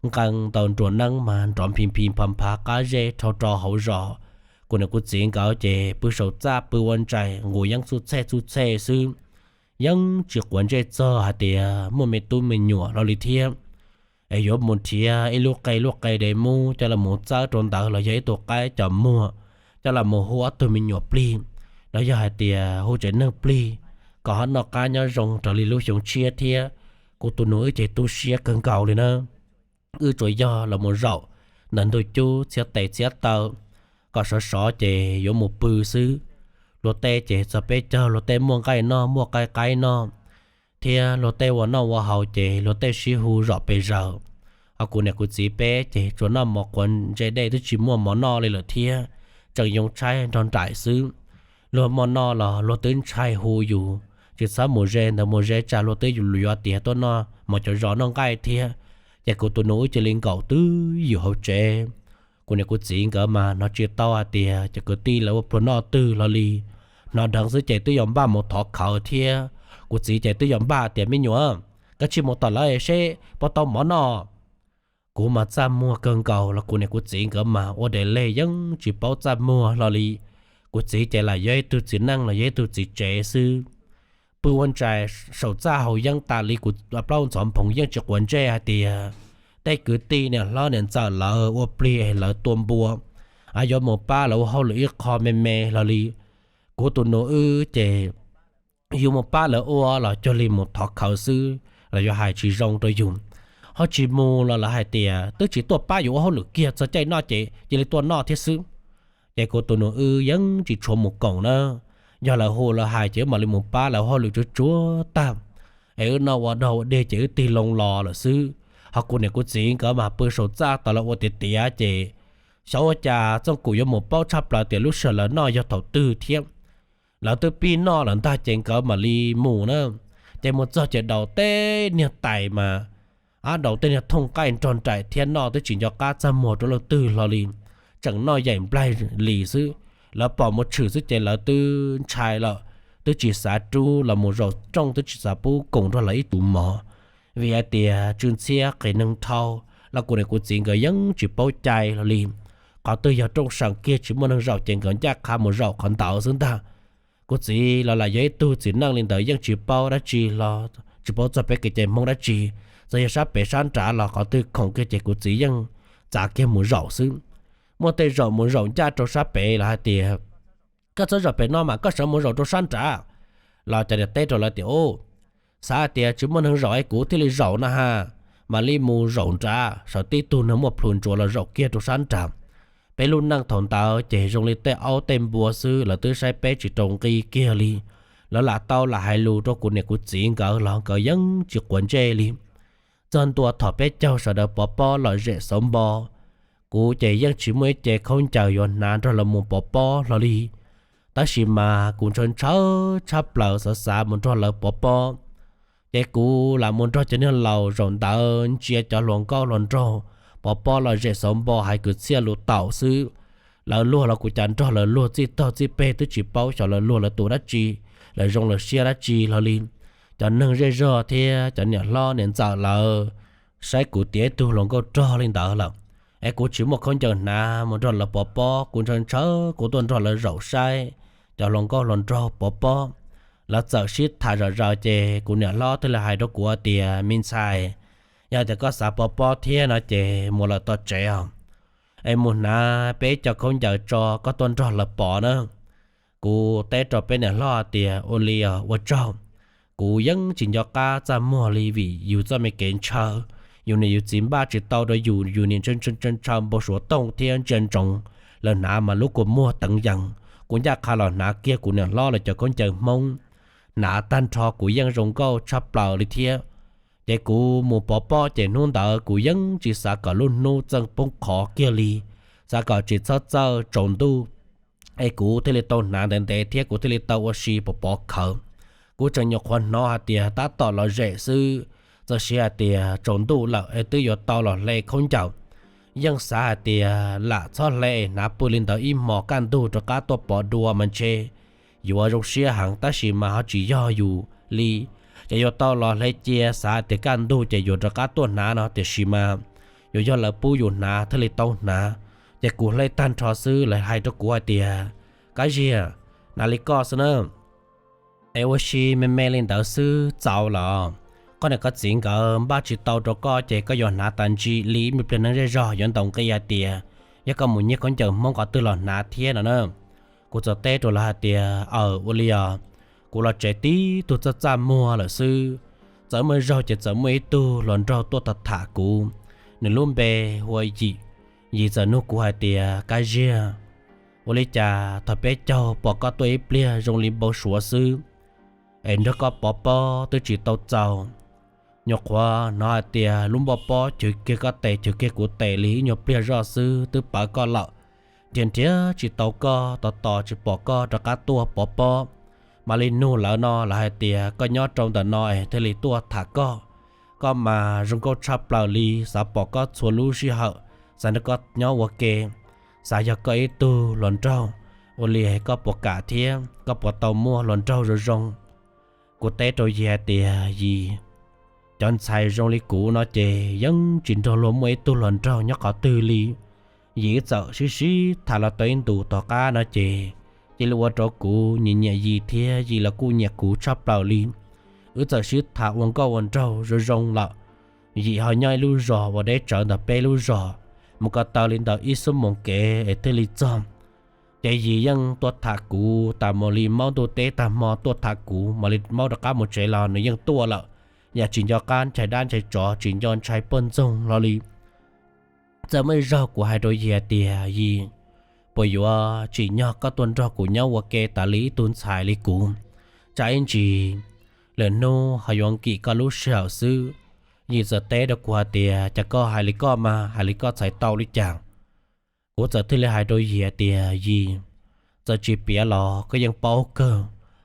nqee ntau nruas neeb mas nrov nphi nphi nphav nphav qab zeb rhau rau hauv zos. Kuv niam kuv txiv nkawd ces pw saum txaj pw ua ntsais nqus yeeb txuj txhej txuj txhej xwb, yeej tsis quav ntsej txog hais tias muaj me tub me nyuam hlo li thiab. Es yuav mus nrhiav ib lub qe lub qe de mub coj los mus txawb rau ntawd los yog ib tug qaib cov muag coj los mus hu ob tug me nyuam plig, los yog hais tias hu tsev neeg plig kom ho noj qab nyob zoo raws li lub xyoo tshiab thiab. Kuv tus nus wb ces tu siab kawg nkaus li na. Wb tsuas yog los mus zaum ntawm ntug cub txhiab tes txhiab taw kom sov sov ces yuav mus pw xwb. Luag tej ces txog peb caug luag tej muaj nqaij noj muaj qaib qaib noj, thiab luag tej ua noj ua haus ces luag tej sib hu zom pes zaws. Ho kuv niam kuv txiv peb ces tsuas noj mov quav ntsej dej twb tsis muaj mov noj li lawm thiab, tseem yoo tshaib nrog nraim xwb. Luag muaj noj los luag twb ntshai hu yus, tsis txhob mus ze ntawd mus ze tsam luag twb yuav tias tuaj noj mov cov zos noj nqaij thiab. Ces kuv tus nus wb cia li nkaum twj ywm hauv tsev. Kuv niam kuv txiv nkawd mas hnov tsis tau hais tias cov kwv tij lawv ua pluag noj twg hlo li. Hnov dheev xwb ces twb yuav npaj mus thov khawv thiab. Kuv txiv ces twb yuav npaj tias, me nyuam, koj cia li mus tom lawv seb puas tau mov noj. Kuv mas txaj muag kawg nkaus los kuv niam kuv txiv nkawd mas ua dais lej yeej tsis paub txaj muag hlo li. Kuv txiv ces lam yog ib tug txiv neej los yog ib tug txiv tsev xwb, pw ua ntsais saum txaj haus yeeb tas li. Kuv plaub ntxhov nphoov yeej tsis quav ntsej hais tias tej kwv tij niam hlob niam ntxawm lawv ua plig lawv tua npua, yuav mus pab lawv ua hauj lwm ib qho me me hlo li. Kuv tus nus wb ces yus mus pab lawv ua los cuag li mus thov khawv xwb los yuav hais tsis zoo rau yus. Ho tsis mus los lawv hais tias twb tsis tuaj pab yus ua hauj lwm kiag, txog caij noj ces cia li tuaj noj thiab xwb. Ces kuv tus nus wb yeej tsis tshua mus koom na. Yog lawv hu lawv hais ces wb mam li mus pab lawv hauj lwm tsuag tsuag tag, es wb noj ua dog ua dig ces wb tig loo los lawm xwb. Ho kuv niam kuv txiv nkawd mas pw saum txaj tos lawv ua tiav tiav ces xyov ua cas Txooj Kum yuav mus paub tshaj plaws tias lub sij hawm lawv noj yog thaum twg thiab. Lawv twb pib noj lawm ntag ces nkawd mam li mus na. Ces mus txog ces daus tej niag tais mas, ab, daus tej niag thooj nqaij nrog nraim thiab noj twb tsis nco qab txaj muag rau leej twg hlo li, tseem noj yaim nplaig li xwb. Lawv pom mus tshwm xwb ces lawv twb ntshai lawm, twb tsis xav rub los mus zaum rooj, twb tsis xav pub koom nrog lawv ib tus mov. Vim hais tias tsw ntxhiab qis neeg dhau, los kuv niam kuv txiv nkawd yeej tsis paub cai hlo li. Qhov twg yog rooj seem kiag tsis muaj neeg zaum ces nkawd ncaj qha mus zaum qhov ntawd xwb ntag. Kuv txiv los lam yog ib tug txiv neej li ntawd yeej tsis paub dab tsi los tsis paub txog peb kev cai Hmoob dab tsi. Txawm yog sab pem sab nrad los qhov twg khoom kiag ces kuv txiv yeej txav kiag mus zaum xwb. Muaj tej zaum mus zaum ncaj rau sab pem los hais tias, koj txhob zaum pem no mas koj sawv mus zaum rau sab nrad. Los cov niam teb rau lawv tias, u, xav hais tias tsis muaj neeg zaum es kuv thiaj li zaum na ha. Mam li mus zaum nrad, sawv tib tug neeg muaj plhus ntsuav los zaum kiag rau sab nrad. Peb lub neej thaum ntawd ces zoo li tej aub tej npua xwb, lawv twb saib peb tsis rau nqi kiag li. Lawv lam tau lam hais lus rau kuv niam kuv txiv nkawd los nkawd yeej tsis quav ntsej li. Txog ntua thaum peb caug sawv daws pov pob lom zem xauv npo, kuv ces yeej tsis muaj ib ce khaub ncaws yuav hnav nrog lawv mus pov pob hlo li. Tab sis mas kuv ntshaw ntshaw tshaj plaws xav xav mus nrog lawv pov pob. Ces kuv lam mus nrog cov niag laus zaum ntawd ntsia cov hluas nkauj hluas nraug pov pob lom zem xauv npo hais kwv txhiaj lus taum xwb. Lawv luag los kuv cas nrog lawv luag, txij tog txij peg twb tsis paub xyov lawv luag lawv tus dab tsi, lawv zoo lawv siab dab tsi hlo li. Cov neeg zej zog thiab cov niam hlob niam ntxawm lawv saib kuv tiav ib tug hluas nkauj rog li ntawd lawm, es kuv tsis muaj khaub ncaws hnav mus nrog lawv pov pob. Kuv ntshaw ntshaw kuv tuaj nrog lawv zaum saib cov hluas nkauj hluas nraug pov pob. Lawv txawm sib tham zom zaws ces kuv niam hlob thiaj li hais rau kuv tias, Me ntxhais, yog tias koj xav pov pob thiab no ces mus lawm tom tsev os, es mus hnav peb cov khaub ncaws tso koj tuaj nrog lawv pov na. Kuv teb rau peb niam hlob tias, Ua li os, ua tsaug. Kuv yeej tsis nco qab txaj muag li vim yus txoj me kev ntshaw, yus niam yus txiv npaj tsis tau rau yus, yus niam ntshaw ntshaw npau suav tooj thiab ntsia ntsoov lawv hnav mas lub kua muag teev yees. Kuv ncaj qha los hnav kiag kuv niam hlob lawv cov khaub ncaws Hmoob, hnav tag nrho kuv yeej zoo nkauj tshaj plaws li thiab. Ces kuv mus pov pob ces hnub ntawd kuv yeej tsis xav kom lub hnub txeej poob qho kiag li, xav kom tsis txhob txawj tsaus ntuj, es kuv thiaj li tau hnav ntev ntev thiab kuv thiaj li tau ua si pov pov khawv. Kuv tseem nyuam qhuav hnov hais tias tab tom los zem xwb, txawm siv hais tias tsaus ntuj lawm es twb yuav tau los hle khaub ncaws. Yeej xav hais tias lam txhob hle, hnav pw li ntawd ib hmos kaj ntug rov qab tuaj pov dua mas ntshe yuav zoo siab heev, tab sis mas ho tsis yog yus li. Ces yuav tau los hle cia, xav hais tias kaj ntug ces yuav rov qab tuaj hnav no, tiam sis mas yuav yog lawv pub yus hnav thiaj li tau hnav. Ces kuv hle tag nrho xwb lawv hais rau kuv hais tias, Kab Ziag, hnav li koj xwb na, es ua si me me li ntawd xwb txaus lawm. Koj niam koj txiv nkawd npaj tsis tau rau koj ces koj yuav hnav tas ntsim li ib me pliag neej zej zog yuav ntaus nqi hais tias yog koj mus nyiag khaub ncaws Hmoob qhov twg los hnav thiab no na. Kuv txawm teb rau lawv hais tias, Aws, ua li os. Kuv los tsev tib tug txaj txaj muag lawm xwb. Txawm muaj zaug ces txawm muaj ib tug hluas nraug tuaj tham tham kuv, nws lub npe hu ua Yim. Yim txawm nug kuv hais tias, Kab Ziag, ua li cas thaum peb caug pom koj tuaj ib pliag zoo li npau suav xwb, es nrog koj pov pob twb tsis tau txaus, nyuam qhuav hnov hais tias lub npoj pob chwv kiag koj tes chwv kiag kuv tes li ib nyuag pliag zoj xwb twb pawv koj lawm. Nrhiav nrhiav tsis tau koj, tos tos tsis pom koj rov qab tuaj pov pob, mam li nug lawv no, lawv hais tias koj nyob rau ntawm no es thiaj li tuaj tham koj. Koj mas zoo nkauj tshaj plaws li, xav pom koj txhua lub sij hawm, xav nrog koj nyob ua ke, xav yog koj ib tug hluas nraug. Ua li koj puas kam thiab koj puas tau muaj hluas nraug zoo zoo? Kuv teb rau Yim hais tias, Yim, cov ntxhais zoo li kuv no ces yeej tsis nrog luag muaj ib tug hluas nraug nyob qhov twg li. Yim wb txawm sib sib tham los tau ib ntus tom qab no ces cia li ua rau kuv nyiam nyiam Yim thiab Yim los kuj nyiam kuv tshaj plaws li. Wb txawm sib tham ua nkauj ua nraug zoo zoo lawm. Yim ho nyob ib lub zos uas deb tsawv ntawm peb lub zos, mus ko taw li ntawm ib xuab moos kev es thiaj li txog. Ces Yim yeej tuaj tham kuv tas mus li maub ntuj teb tag hmo tuaj tham kuv, mam li maub rov qab mus tsev los nws yeej tuaj lawm. Yam tsis nco qab ntshai dab ntshai tsov, tsis nco ntshai poj ntxoog hlo li. Txawm muaj ib zaug kuv hais rau Yim hais tias, Yim, puas yuav tsim nyog koj tuaj nrog kuv nyob ua ke tas li ib tug ntxhais li kuv? Tsam ib ntsis lwm hnub ho yuav nkim koj lub sij hawm xwb. Yim txawm teb rau kuv hais tias, Cas koj hais li koj mas, hais li koj txhais tau li cas? Kuv txawm thiaj li hais rau Yim hais tias, Yim, txawm tsis piav los koj yeej paub kawg,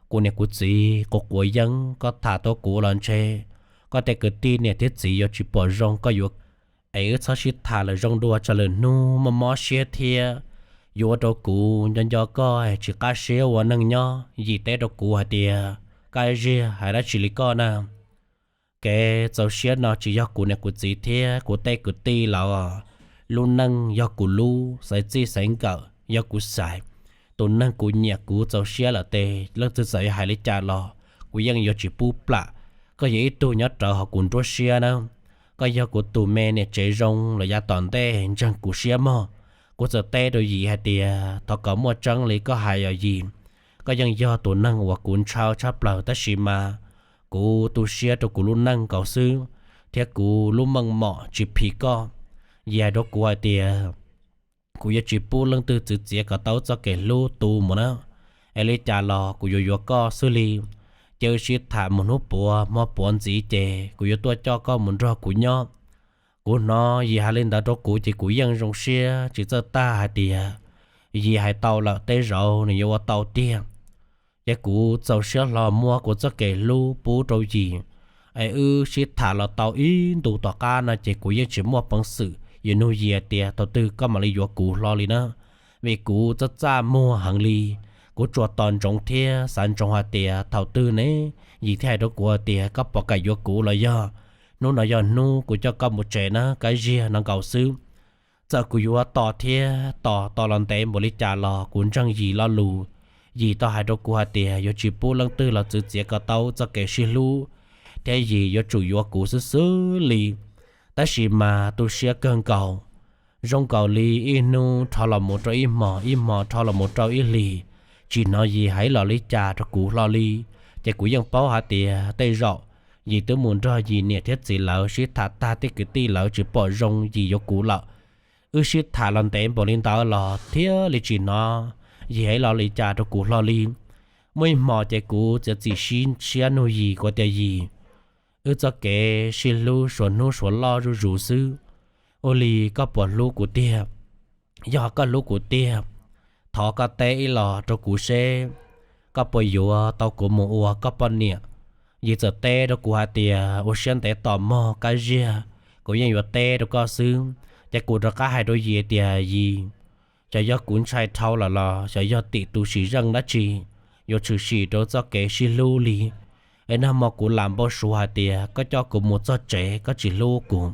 kuv niam kuv txiv quav quav yeeb, koj tham tau kuv los ntshe koj tej kwv tij niam thiab txiv yuav tsis pom zoo koj yuav, es wb txhob sib tham lawm zoo dua tsam lwm hnub muaj mob siab thiab yuav ua rau kuv nco nco koj tsis qab siab ua neej nyob. Yim teb rau kuv hais tias, Kab Ziag, hais dab tsi li koj na? Kev txaus siab no tsis yog kuv niam kuv txiv thiab kuv tej kwv tij lawm, lub neej yog kuv lub, xaiv txij xaiv nkawm yog kuv xaiv. Tus neeg kuv nyiam kuv txaus siab lawm tes leej twg txawm yuav hais li cas los kuv yeej yuav tsis pub plam. Koj yog ib tug nyob rawv hauv kuv nruab siab na. Koj yog kuv tus me niam tsev zoo los yav tom ntej ntseeg kuv siab mog. Kuv txawm teb rau Yim hais tias, Thov kom muaj tseeb li koj hais os Yim. Koj yeej yog tus neeg uas kuv ntshaw tshaj plaws tab sis mas kuv tu siab rau kuv lub neej nkaus xwb, thiab kuv lub meej mom tsis phim koj. Yim hais rau kuv hais tias, Kuv yuav tsis pub leej twg txwv txiav kom tau txoj kev hlub tu mus na. Es li cas los kuv yuav yuav koj xwb li. Cia wb sib tham mus hnub puav hmo puav ntxiv ces kuv yuav tuaj coj koj mus nrog kuv nyob. Kuv hnov Yim hais li ntawd rau kuv ces kuv yeej zoo siab tsis txawj tag hais tias, Yim hais tau lawm tej zaum nws yuav ua tau tiag. Ces kuv txaus siab hlo muab kuv txoj kev hlub pub rau Yim, es wb sib tham los tau ib ntus tom qab no ces kuv yeej tsis muaj peev xwm yuav nug Yim tias thaum twg koj mam li yuav kuv hlo li na, vim kuv txaj txaj muag heev li. Kuv tsuas tos ntsoov thiab xav ntsoov hais tias thaum twg ne Yim thiaj hais rau kuv hais tias koj puas kam yuav kuv los yog hnub no yog hnub kuv coj koj mus tsev na Kab Ziag, no nkaus xwb. Txawm kuv yuav tos thiab tos tos los ntev npaum li cas los kuv ntseeg Yim lo lus. Yim tau hais rau kuv hais tias yuav tsis pub leej twg los txwv txiav kom tau txoj kev sib hlub, thiab Yim yuav tsum yuav kuv xwb xwb li. Tab sis mas tu siab kawg nkaus, zoo nkaus li ib hnub rho los mus rau ib hmos, ib hmos rho los mus rau ib hlis, tsis hnov Yim hais los li cas rau kuv hlo li. Ces kuv yeej paub hais tias tej zaum Yim twb mus nrog Yim niam thiab txiv lawv sib tham tag, tej kwv tij lawv tsis pom zoo Yim yuav kuv lawm. Wb sib tham los ntev npaum li ntawd los thiaj li tsis hnov Yim hais los li cas rau kuv hlo li. Muaj ib hmos ces kuv txiav txim siab nug Yim, kuv tias Yim, wb txoj kev sib hlub suav hnub suav loj zuj zus xwb, ua li koj puas hlub kuv tiag? Yog koj hlub kuv tiag, thov koj teb ib los rau kuv seb koj puas yuav tau kuv mus ua koj poj niam. Yim txawm teb rau kuv hais tias ua siab ntev tos mog Kab Ziag, kuv yeej yuav teb rau koj xwb. Ces kuv rov qab hais rau Yim tias Yim, xyov yog kuv ntshai dhau lawm los xyov yog tim tus sim zeej dab tsi yuav tshwm sim rau txoj kev sib hlub li. Es nag hmo kuv lam npau suav hais tias koj coj kuv mus txog tsev koj tsis hlub kuv,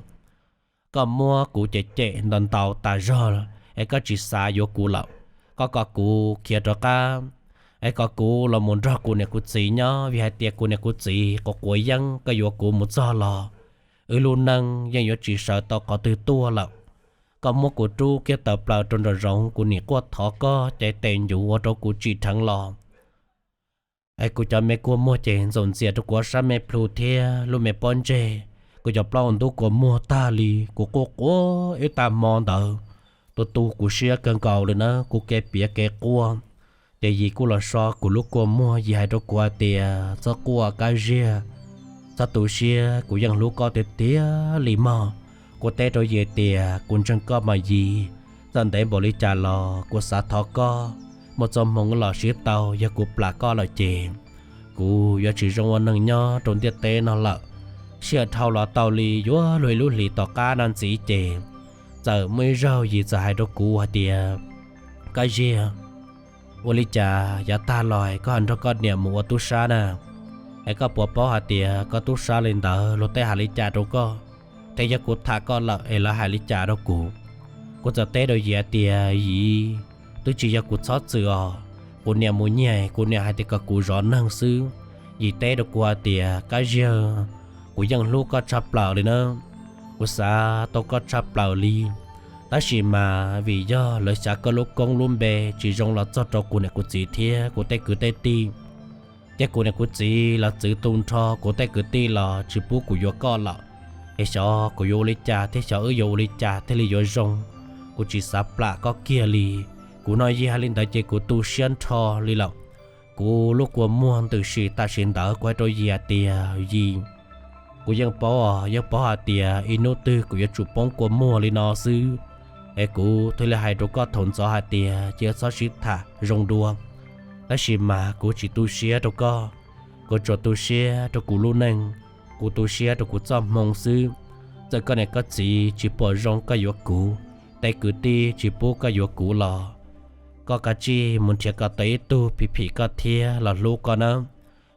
koj muab kuv cem cem ntaus ntaus tas zog es koj tsis xav yuav kuv lawm. Koj kom kuv khiav rov qab, es kom kuv los mus nrog kuv niam kuv txiv nyob, vim hais tias kuv niam kuv txiv quav quav yeeb, koj yuav kuv mus txog los wb lub neej yeej yuav tsis sawv tau qhov twg tuaj lawm. Koj muab kuv rub kiag tawm plaws rau nraum zoov, kuv nim quaj thov koj cev tes ncuv ua rau kuv tsim dheev los. Es kuv cov me kua muag ces ntxaum ntxias rau kuv ob sab me plhu thiab lub me pob ntseg. Kuv cov plaub hau ntub kua muag tag li, kuv quaj quaj ib tag hmo ntawd, tu tu kuv siab kawg nkaus li na, kuv kev piav kev quaj. Ces Yim kuj los so kuv lub kua muag, Yim hais rau kuv hais tias txhob quaj Kab Ziag, txhob tu siab, kuv yeej hlub koj tiag tiag li mog. Kuv teb rau Yim tias kuv ntseeg koj mas Yim, txawm ntev npaum li cas los kuv xav thov koj, muaj txoj hmoo los sib tau, yog kuv plam koj lawm ces kuv yuav tsis zoo ua neeg nyob rau ntiaj teb no lawm. Sij hawm dhau los tau li yuav luag ib lub hlis tom qab no ntxiv ces txawm muaj ib zaug Yim txawm hais rau kuv hais tias, Kab Ziag, ua li cas yav tag los koj ho nrog koj niam mus ua tub sab na? Es koj puas paub hais tias koj tub sab li ntawd luag tej hais li cas rau koj, thiab yog kuv tham koj lawm es lawv hais li cas rau kuv? Kuv txawm teb rau Yim tias, Yim, twb tsis yog kuv txhob txwm os, kuv niam mus nyiag kuv niam hais tias kom kuv zov neeg xwb. Yim teb rau kuv hais tias, Kab Ziag, kuv yeej hlub koj tshaj plaws li na, kuv xav tau koj tshaj plaws li. Tab sis mas vim yog lawv xyav koj lub koob lub npe tsis zoo los txog rau kuv niam kuv txiv thiab kuv tej kwv tej tij, ces kuv niam kuv txiv los txwv tu nrho kuv tej kwv tij los tsis pub kuv yuav koj lawm. Es xyov kuv yuav ua li cas thiab xyov wb yuav ua li cas thiaj li yuav zoo. Kuv tsis xav plam koj kiag li. Kuv hnov Yim hais li ntawd ces kuv tu siab nrho li lawm. Kuv lub kua muag ntws si tam sim ntawd kuv hais rau Yim hais tias, Yim, kuv yeej paub os, yeej paub hais tias ib hnub twg kuv yuav tsum poob kua muag li no xwb, es kuv thiaj li hais rau koj thaum ntxov hais tias cia txhob sib tham zoo dua. Tab sis mas kuv tsis tu siab rau koj, kuv tsuas tu siab rau kuv lub neej, kuv tu siab rau kuv txoj hmoo xwb. Txawm koj niam koj txiv tsis pom zoo koj yuav kuv, tej kwv tij tsis pub koj yuav kuv los koj kav tsij mus nrhiav kom tau ib tug phim phim koj thiab los hlub koj nawb.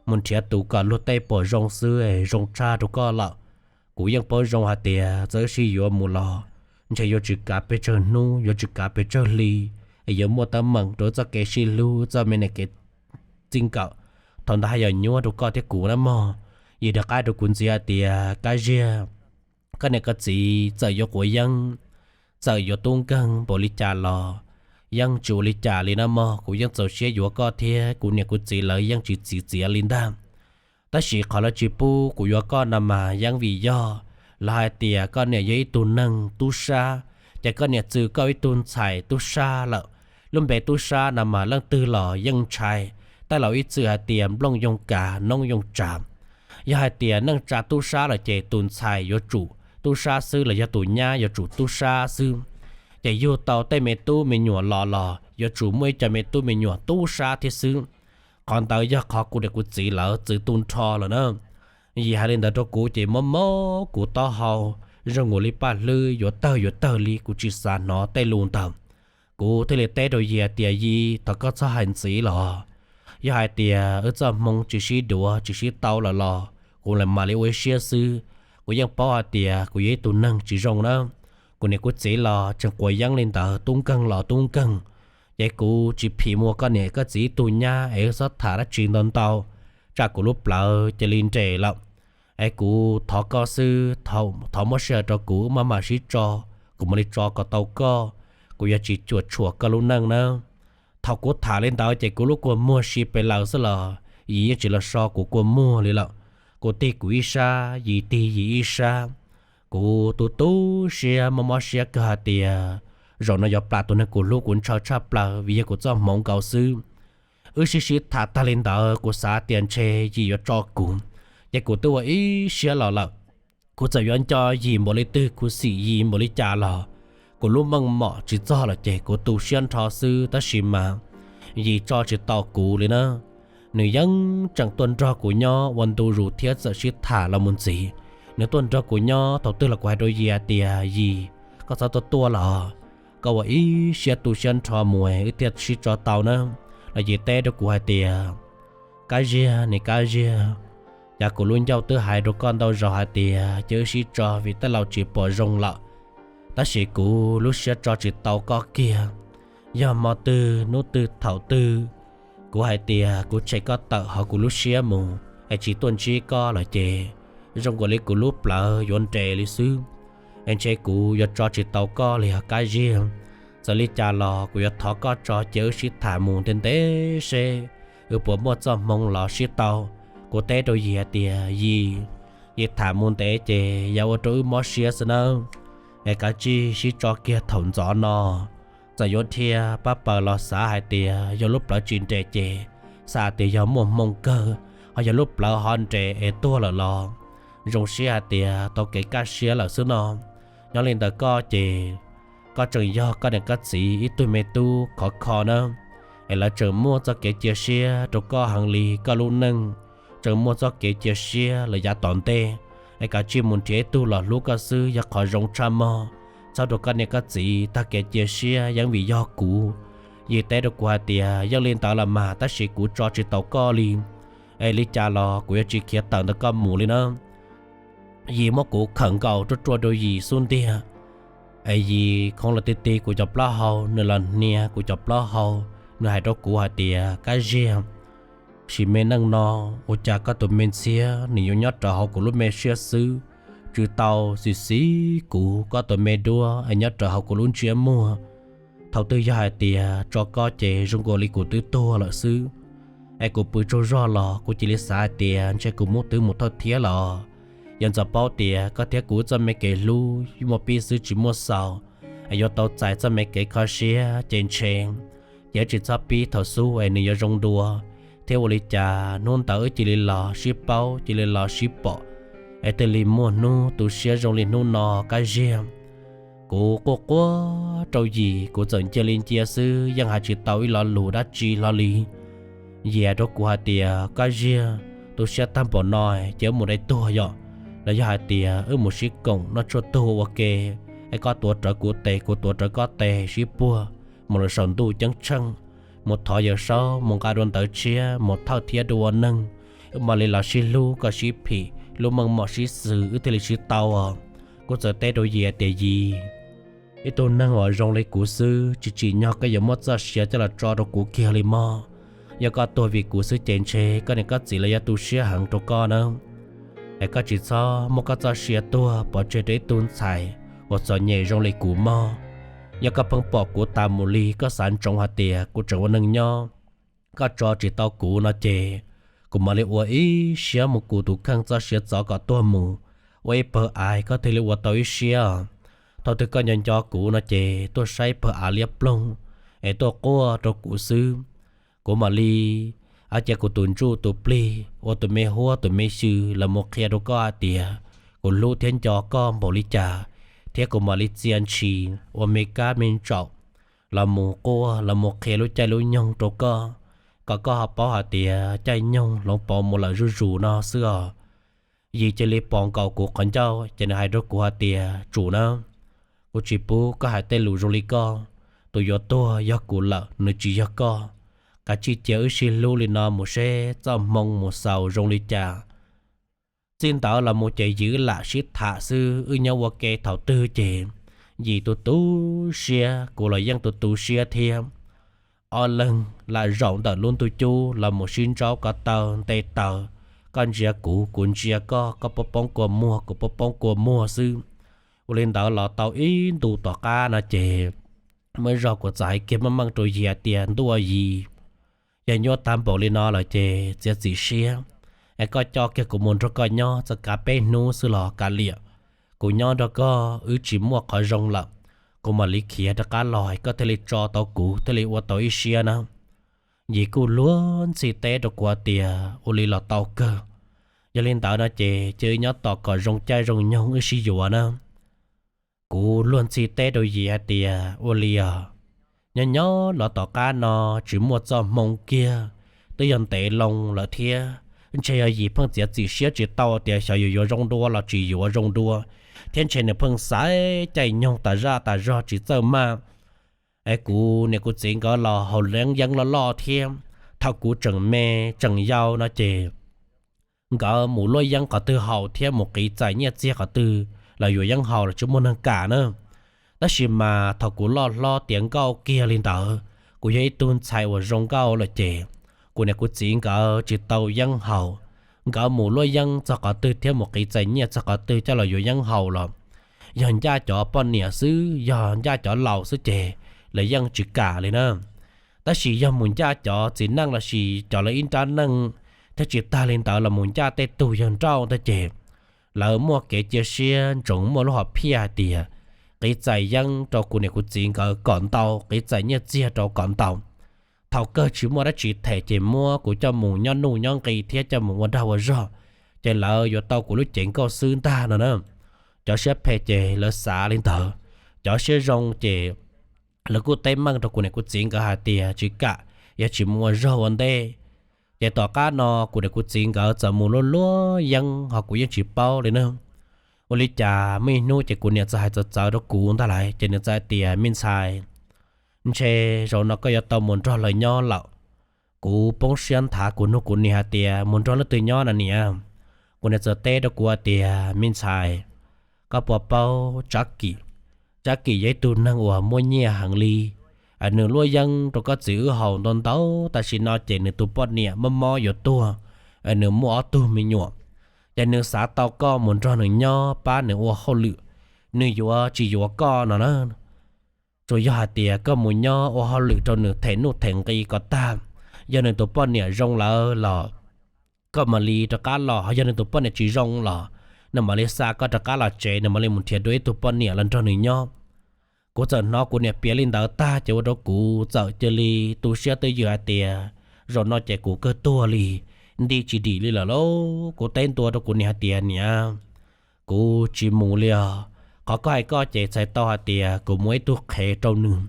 Mus nrhiav tus kom luag tej pom zoo xwb es zoo tshaj rau koj lawm. Kuv yeej paub zoo hais tias txawm wb sib yuav mus los ntshe yuav tsis kav pes tsawg hnub, yuav tsis kav pes tsawg hli, es yuav muaj teeb meem rau txoj kev sib hlub, txoj me niam kev txij nkawm. Thaum ntawd haj yam nyuaj rau koj thiab kuv na mog. Yim rov qab rau kuv ntxiv hais tias, Kab Ziag, koj niam koj txiv txawm yuav quav yeeb, txawm yuav tub nkeeg npaum li cas los yeej tsis ua li cas li na mog. Kuv yeej txaus siab yuav koj thiab kuv niam kuv txiv lawv yeej tsis txwv txiav li ntag. Tab sis qhov lawv tsis pub kuv yuav koj no mas yeej vim yog lawv hais tias koj niam yog ib tug neeg tub sab, ces koj niam txwv koj ib tug ntxhais tub sab lawm. Lub npe tub sab no mas leej twg los yeej ntshai. Tej laus ib txwm hais tias nplooj yoo kav noob yoo tsav. Yog hais tias neej tsa tub sab lawm ces tus ntxhais yuav tsum tub sab xwb los yog tus nyab yuav tsum tub sab xwb. Ces yug tau tej me tub me nyuam los los yuav tsum muaj ib co me tub me nyuam tub sab thiab xwb. Qhov ntawd yog qhov kuv niam kuv txiv lawv txwv tu nrho lawm na. Yim hais li ntawd rau kuv ces mob mob kuv taub hau, zoo nkaus li paj hlwb yuav tawg yuav tawg li, kuv tsis xav hnov tej lus ntawd. Kuv thiaj li teb rau Yim tias, Yim, thov koj txhob hais ntxiv los. Yog hais tias wb txoj hmoo tsis sib duav tsis sib tau lawm los kuv mam li ua ib siab xwb. Kuv yeej paub hais tias kuv yog ib tug neeg tsis zoo na. Kuv niam kuv txiv los tseem quav yeeb li ntawd, tub nkeeg los tub nkeeg. Ces kuv tsis phim mus ua koj niam koj txiv ib tug nyab es txhob tham dab tsi ntau ntau, tsam kuv lub plawv cia li nres lawm. Es kuv thov koj xwb, thov muab sij hawm rau kuv, wb mam mam sib tso, kuv mam li tso kom tau koj, kuv yuav tsis cuam tshuam koj lub neej nawb. Thaum kuv tham li ntawd ces kuv lub kua muag si pes lawm xwb los Yis yeej tsis los so kuv kua muag li lawm. Kuv tig kuv ib sab, Yis tig Yis ib sab. Kuv tu tu siab mob mob siab kawg hais tias zaum no yuav plam tus neeg kuv hlub kuv ntshaw tshaj plaws vim yog kuv txoj hmoov nkaus xwb. Wb sib sib tham tag li ntawd kuv xav tias ntshe Yis yuav tso kuv, ces kuv twb ua ib siab los lawm. Kuv txawm yuav nco Yis npaum li twg, kuv xim Yis npaum li cas los kuv lub meej mom tsis txog lawm ces kuv tu siab nrho xwb, tab sis mas Yis tso tsis tau kuv li na. Nws yeej tseem tuaj nrog kuv nyob ua ntu zus thiab txawm sib tham los mus ntxiv. Nws tuaj nrog kuv nyob thaum twg los kuv hais rau Yis hais tias, Yis, koj txhob tuaj tuaj los, koj ua ib siab tu siab nrho mus wb thiaj sib tso tau na. Los Yis teb rau kuv hais tias, Kab Ziag, niam Kab Ziag, cas kuv lub ncauj twb hais rau koj ntau zaus hais tias cia wb sib tso vim tej laus tsis pom zoo lawm, tab sis kuv lub siab tso tsis tau koj kiag. Yog hmo twg hnub twg thaum twg kuv hais tias kuv tshem koj tawm hauv kuv lub siab mus es tsis tuaj ntsib koj lawm ces zoo nkaus li kuv lub plawv yuav nres li xwb, es ntshe kuv yuav tso tsis tau koj li os Kab Ziag. Txawm li cas los kuv yuav thov koj tso cia wb sib tham mus ntev ntev seb wb puas muaj txoj hmoo los sib tau. Kuv teb rau Yis hais tias, Yis, Yis, tham mus ntev ces yog ua rau wb mob siab xwb nawb, es kav tsij sib tso kiag thaum ntxov no. Txawm yuav dhia pab pawg los xav hais tias yog lub plawv tsis nres ces xav tias yog muaj hmoo kawg, ho yog lub plawv ho nres es tuag lawm los zoo siab hais tias tau kev kaj siab lawm xwb no. Nyob li ntawd koj ces koj tseem yog koj niam koj txiv ib tug me tub khov kho na, es lawv tseem muaj txoj kev cia siab rau koj heev li koj lub neej, tseem muaj txoj kev cia siab lawm yav tom ntej. Es kav tsij mus nrhiav ib tug los hlub koj xwb yog qhov zoo tshaj mog, txhob rau koj niam koj txiv tag kev cia siab yeeb vim yog kuv. Yis teb rau kuv hais tias, Yeej li ntawd los mas tab sis kuv tso tsis tau koj li, es li cas los kuv yuav tsis khiav tawm ntawm koj mus li na. Yis muab kuv khawm nkaus ruaj ruaj rau Yis xub ntiag, es Yis khoov los tig tig kuv cov plaub hau, nws los hnia kuv cov plaub hau, nws hais rau kuv hais tias, Kab Ziag, sim me neej no ua cas koj tus me ntxhiab nws yuav nyob rawv hauv kuv lub me siab xwb, tsw tau xis xis kuv, koj tus me duab es nyob rawv hauv kuv lub ntsiab muag. Thaum twg yog hais tias tso koj ces zoo nkaus li kuv twb tuag lawm xwb. Es kuv pw tsaug zog los kuv cia li xav hais tias ntshe kuv muab twb mus thawj thiab los. Yog ntxov paub tias koj thiab kuv txoj me kev hlub muaj pib xwb tsis muaj xaus, es yuav tau txais txoj me kev kho siab ces ntshe ces tsis txhob pib thaum xub es nws yuav zoo dua, thiab ua li cas hnub ntawd wb cia li los sib paub cia li los sib pom, es thiaj li muaj hnub tu siab zoo li hnub no Kab Ziag. Kuv quaj quaj rau Yis, kuv txawm ncia li ncia xwb yeej hais tsis tau ib lo lus dab tsi hlo li. Yis hais rau kuv hais tias, Kab Ziag, tu siab tag npaum no ces wb mus dai tuag yom, los yog hais tias wb mus sib koom noj tshuaj tuag ua ke, es koj tuav rawv kuv tes kuv tuav rawv koj tes sib puag mus lawm saum ntuj ceeb tsheej, mus thov Yawm Saub mus nqa dua ntawv tshiab mus thawj thiab dua ua neeg, wb mam li los sib hlub kom sib phim lub meej mom sib xws wb thiaj li sib tau os. Kuv txawm teb rau Yis tias, Yis, ib tug neeg uas zoo li kuv xwb tsis tsim nyog koj yuav muab txoj sia coj los tso rau kuv kiag li mog. Yog koj tuag vim kuv xwb ces ntshe koj niam koj txiv lawv yuav tu siab heev rau koj nawb. Es koj tsis txhob muab koj txoj sia tuag pov tseg rau ib tug ntxhais uas txom nyem zoo li kuv mog. Yog koj pheej pom kuv tas mus li koj xav ntsoov hais tias kuv tseem ua neej nyob, koj tso tsis tau kuv no ces kuv mam li ua ib siab mus kuv tus kheej txoj sia txov kom tuag mus, ua ib pawg av koj thiaj li ua tau ib siab. Thaum twg koj nco nco kuv no ces tuaj saib pawg av liab ploog es tuaj quaj rau kuv xwb. Kuv mam li cia kuv tus ntsuj tus plig ua tus me huab tus me xyw los mus qhia rau koj hais tias kuv hlub thiab nco koj npaum li cas, thiab kuv mam li txia ntshis ua me kab me ntsaum los mus quaj los mus qhia lub caij lub nyoog rau koj, kom koj ho paub hais tias caij nyoog hloov pauv mus lawm zuj zus no xwb os. Yis cia li pom nkaus kuv qhov ncauj ces nws hais rau kuv hais tias, Tsum na, kuv tsis pub koj hais tej lus zoo li koj. Tus yuav tuag yog kuv lawm, nws tsis yog koj. Kav tsij cia wb sib hlub li no mus seb txoj hmoo mus xaus zoo li cas. Txij ntawd los mus ces yim lam sib tham xwb, wb nyob ua ke thaum twg ces yim tu tu siab, kuv los yeej tu tu siab thiab. Ob leeg lam zaum ntawm lub ntuj cub los mus sib ntsaub ko taw nte taw, koj ntsia kuv, kuv ntsia koj, koj poob poob kua muag, kuv poob poob kua muag xwb. Ua li ntawd los tau ib ntu tom qab no ces muaj zog kuv txawm hais kiag meej meej rau yim hais tias, Ntuj Yim, yog nyuaj tag npaum li no lawm ces txiav txim siab es koj coj kiag kuv mus nrog koj nyob txoj kav peb hnub xwb los kav liam. Kuv nyob nrog koj wb tsis muaj qhov zoo lawm, kuv mam li khiav rov qab los koj thiaj li tso tau kuv thiaj li ua tau ib siab na. Yim kuj luag ntxhi teb rau kuv tias, Ua li los tau kawg. Yog li ntawd no ces cia wb nyob tos kom zoo caij zoo nyoog wb sib yuav na. Kuv luag ntxhi teb rau yim hais tias, Ua li os, nyob nyob los tom qab no tsis muaj txoj hmoo kiag, twb yog ntev loo lawm thiab. Ntshe yog yim pheej txiav txim siab tsis tau tias xyov yuav yuav zoo dua los tsis yuav zoo dua, thiab ntshe nws pheej xaiv caij nyoog tas zaj tas zog tsis txawj maj. Es kuv niam kuv txiv nkawd los haus yeeb yeeb loj loj thiab. Thaum kuv tseem me tseem yau no ces nkawd mus luaj yeeb qhov twg haus thiab mus qiv txais nyiaj txiag qhov twg los yuav yeeb haus los tsis muaj neeg kam na. Tab sis mas thaum kuv loj hlob tiav nkauj kiag li ntawd, kuv yog ib tug ntxhais uas zoo nkauj lawm ces kuv niam kuv txiv nkawd tsis tau yeeb haus. Nkawd mus luaj yeeb txog qhov twg thiab mus qiv txais nyiaj txog qhov twg coj los yuav yeeb haus los yog ncaj cov poj niam xwb, yog ncaj cov laus xwb ces lawv yeej tsis kam li na. Tab sis yog mus ncaj cov txiv neej lossis cov lawv ib nrab neej, thiab tsis tag li ntawd los mus ncaj tej tug yawg nrauj ntag ces lawv muaj kev cia siab ntsoov muaj lub hom phiaj hais tias qiv txais yeeb rau kuv niam kuv txiv nkawd kom ntau, qiv txais nyiaj txiag rau kom ntau. Thaum kawg tsis muaj dab tsi them ces muab kuv coj mus nyob nuj nyob nqi thiab coj mus ua dag ua zog, ces lawv yuav tau kuv lub cev nkauj xwb ntag no na. Cov siab phem ces lawv xav li ntawd, cov siab zoo ces lawv kuj teb meej rau kuv niam kuv txiv nkawd hais tias tsis kam, yog tsis mus ua zog ua ntej. Ces tom qab no kuv niam kuv txiv nkawd txawm mus luaj luaj yeeb ho kuv yeej tsis paub li na. Ua li cas muaj ib hnub ces kuv niam txawm hais txawv txawv rau kuv ntag lais, ces nws txawm hais tias, Me ntxhais, ntshe zaum no koj yuav tau mus nrog lawv nyob lawm. Kuv poob siab nthav, kuv nug kuv niam hais tias, Mus nrog leej twg nyob na niam? Kuv niam txawm teb rau kuv hais tias, Me ntxhais, koj puas paub Tsab Kim? Tsab Kim yog ib tug neeg uas muaj nyiaj heev li. Nws luaj yeeb rau koj txiv wb haus ntau ntau, tam sim no ces nws tus poj niam mob mob yuav tuag, nws muaj ob tug me nyuam, ces nws xav tau koj mus nrog nws nyob pab nws ua hauj lwm, nws yuav tsis yuav koj no na. Tsuas yog hais tias koj mus nyob ua hauj lwm rau nws them nuj them nqi kom tag, yog nws tus poj niam zoo lawm los koj mam li rov qab los, ho yog nws tus poj niam tsis zoo los nws mam li xa koj rov qab los tsev, nws mam li mus nrhiav dua ib tug poj niam los nrog nws nyob. Kuv txawm hnov kuv niam piav li ntawd tag ces ua rau kuv txawm cia li tu siab twj ywm hais tias, Zaum no ces kuv kawg tuag li, nti tsis dim li lawm lauj. Kuv teb ntua rau kuv niam hais tias, Niam, kuv tsis mus li os. Qhov koj hais koj ces txhais tau hais tias kuv mus ib tug qhev rau nws.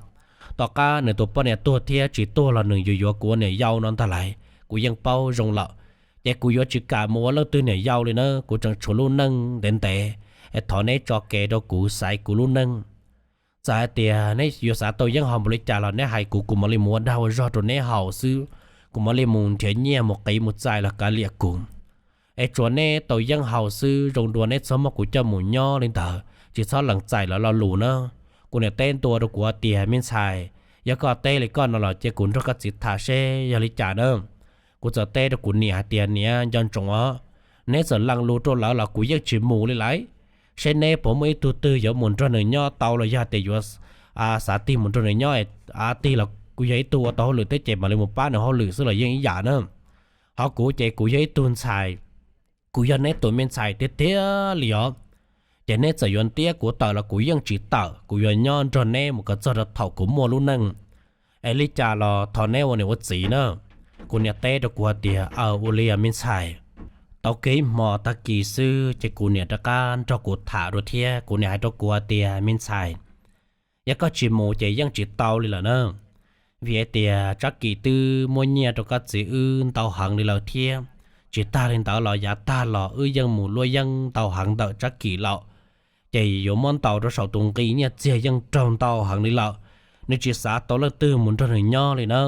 Tom qab nws tus poj niam tuag thiab tsis tuag los nws yuav yuav kuv ua niam yau no ntag lais, kuv yeej paub zoo lawm. Ces kuv yuav tsis kam mus ua leej twg niam yau li na, kuv tseem tshuav lub neej ntev ntev. Es thov neb tso kev rau kuv xaiv kuv lub neej. Txawm hais tias neb yuav xav tau yeeb haus npaum li cas los neb hais kuv, kuv mam li mus ua dag ua zog rau neb haus xwb, kuv mam li mus nrhiav nyiaj mus qiv mus txais los kav liam kuv. Es tsuas neb tau yeeb haus xwb, zoo dua neb txhob muab kuv coj mus nyob li ntawd, tsis txhob lees txais lawv lo lus na. Kuv niam teb ntua rau kuv hais tias, Me ntxhais, yog koj teb li koj no los cia kuv nrog koj txiv tham seb yog li cas na. Kuv txawm teb rau kuv niam hais tias, Niam, nco ntsoov os, neb txawm lees lus rau lawv los kuv yeej tsis mus li lawm. Seb neb puas muaj ib tug twg yuav mus nrog nws nyob tau los yog tias yuav xav tig mus nrog nws nyob, tig los kuv yog ib tug ua tau hauj lwm thiab ces mam li mus pab nws hauj lwm xwb los yeej ib yam na. Ho kuv ces kuv yog ib tug ntxhais, kuv yog neb tus me ntxhais tiag tiag li os. Ces neb txawm yuav ntiab kuv tawm los kuv yeej tsis tawm, kuv yuav nyob nrog neb mus kom txog rau thaum kuv muaj lub neej. Es li cas los thov neb ua niam ua txiv na. Kuv niam teb rau kuv hais tias, Aw, ua li os me ntxhais. Tau kiag ib hmo tag kis xwb ces kuv niam rov qab nrog kuv tham dua thiab, kuv niam hais rau kuv hais tias, Me ntxhais, yog koj tsis mus ces yeej tsis tau li lawm na. Vim hais tias Tsab Kis twb muab nyiaj rau koj txiv wb ntau heev li lawm thiab. Tsis tag li ntawd los yav tag los wb yeej mus luaj yeeb ntau heev ntawm Tsab Kis lawm, ces yuav muab ntaus rau saum tus nqi nyiaj txiag yeej raug ntau heev li lawm. Nws tsis xav tau leej twg mus nrog nws nyob li na.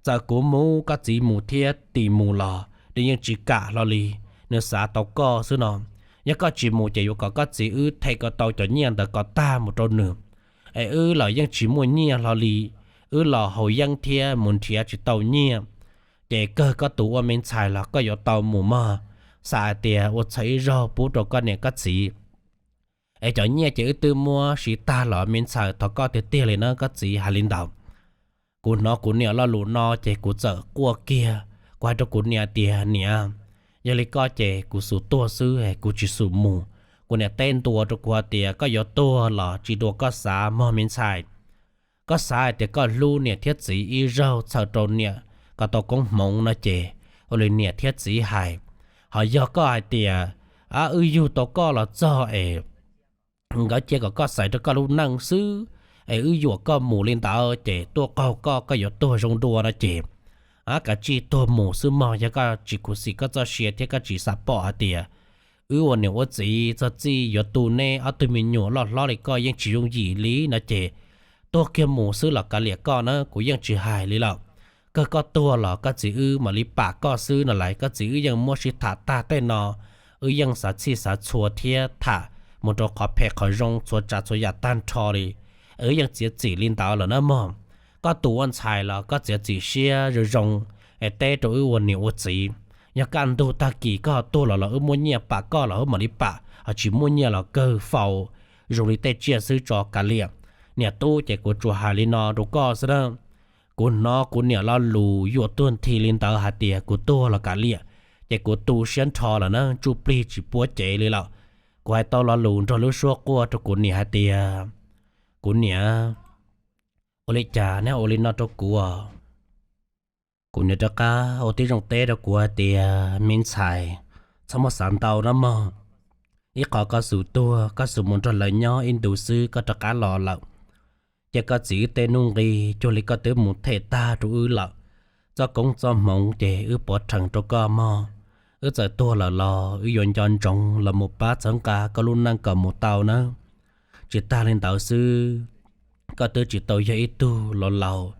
Txawm kuv mus, koj txiv mus thiab tim mus los nws yeej tsis kam hlo li. nws xav tau koj xwb no. Yog koj tsis mus ces yuav kom koj txiv wb them kom tau cov nyiaj ntawd kom tag mus rau nws, es wb los yeej tsis muaj nyiaj hlo li. Wb los haus yeeb thiab mus nrhiav tsis tau nyiaj, ces kawg koj tus ua me ntxhais los koj yuav tau mus mog. Xav hais tias ua txhawm ib zaug pub rau koj niam koj txiv, es cov nyiaj ces wb twb muab siv tag los me ntxhais, thov koj tiag tiag li na. Koj txiv hais li ntawd. Kuv hnov kuv niam lo lus no ces kuv txawm quaj kiag. Kuv hais rau kuv niam tias, Niam, yog li koj ces kuv xum tuag xwb es kuv tsis xum mus. Kuv niam teb ntua rau kuv hais tias, Koj yuav tuag los tsis dua koj xav mog me ntxhais. Koj xav hais tias koj hlub niam thiab txiv ib zaug txhawm rau niam kom tau koob hmoov no ces ua li niam thiab txiv hais. Ho yog koj hais tias, a, wb yug tau koj los txog es nkawd cia kom koj xaiv rau koj lub neej xwb, es wb yuam koj mus li ntawd ces tuaj qaug koj, koj yuav tuag zoo dua no ces, a, kav tsij tuag mus xwb mog. Yog koj tsis khuv xim koj txoj sia thiab koj tsis xav pom hais tias wb ua niam ua txiv txog txij yuav tu neb ob tug me nyuam loj hlob li koj yeej tsis yooj yim li no ces tuag kiag mus xwb los kav liam koj na, kuv yeej tsis hais li lawm. Kawg koj tuag los koj txiv wb mam li pam koj xwb no las. Koj txiv wb yeej muab sib tham tag tej no, wb yeej xav txhij xav txhua thiab tham mus rau qhov phem qhov zoo txhua tsav txhua yam tag nrho li, wb yeej txiav txim li ntawd lawm na mog. Koj tus ua ntxhais los koj txiav txim siab zoo zoo, es teb rau wb ua niam ua txiv. Yog kaj ntug tag kis koj ho tuag los los wb muaj nyiaj pam koj los wb mam li pam, ho tsis muaj nyiaj los kawg faus zoo li tej tsiaj xwb tso kav liam. Niam tub, ces kuv tsuas hais li no rau koj xwb na. Kuv hnov kuv niam lo lus yuam tuag nthi li ntawd hais tias kuv tuag los kav liam, ces kuv tu siab nrho lawm na, ntsuj plig tsis puab cev li lawm. Kuv hais tau lo lus nrog lub suab quaj rau kuv niam hais tias, Kuv niam, ua li cas neb ua li no rau kuv? Kuv niam rov qab ua tib zoo teb rau kuv hais tias, Me ntxhais, txhob muaj xav ntau na mog. Ib qho koj xum tuag, koj xum mus nrog lawv nyob ib ntus xwb koj rov qab los lawm, ces koj txiv wb tej nuj nqi cuag li koj twb mus them tag rau wb lawm. Txoj koob txoj hmoov ces wb pov rhees rau koj mog. Wb txawm tuag lawm los wb yuav nco ntsoov los mus pab txhawb nqa koj lub neej kom mus tau nawb. Tsis tag li ntawd xwb, koj twb tsis tau yog ib tug los laus,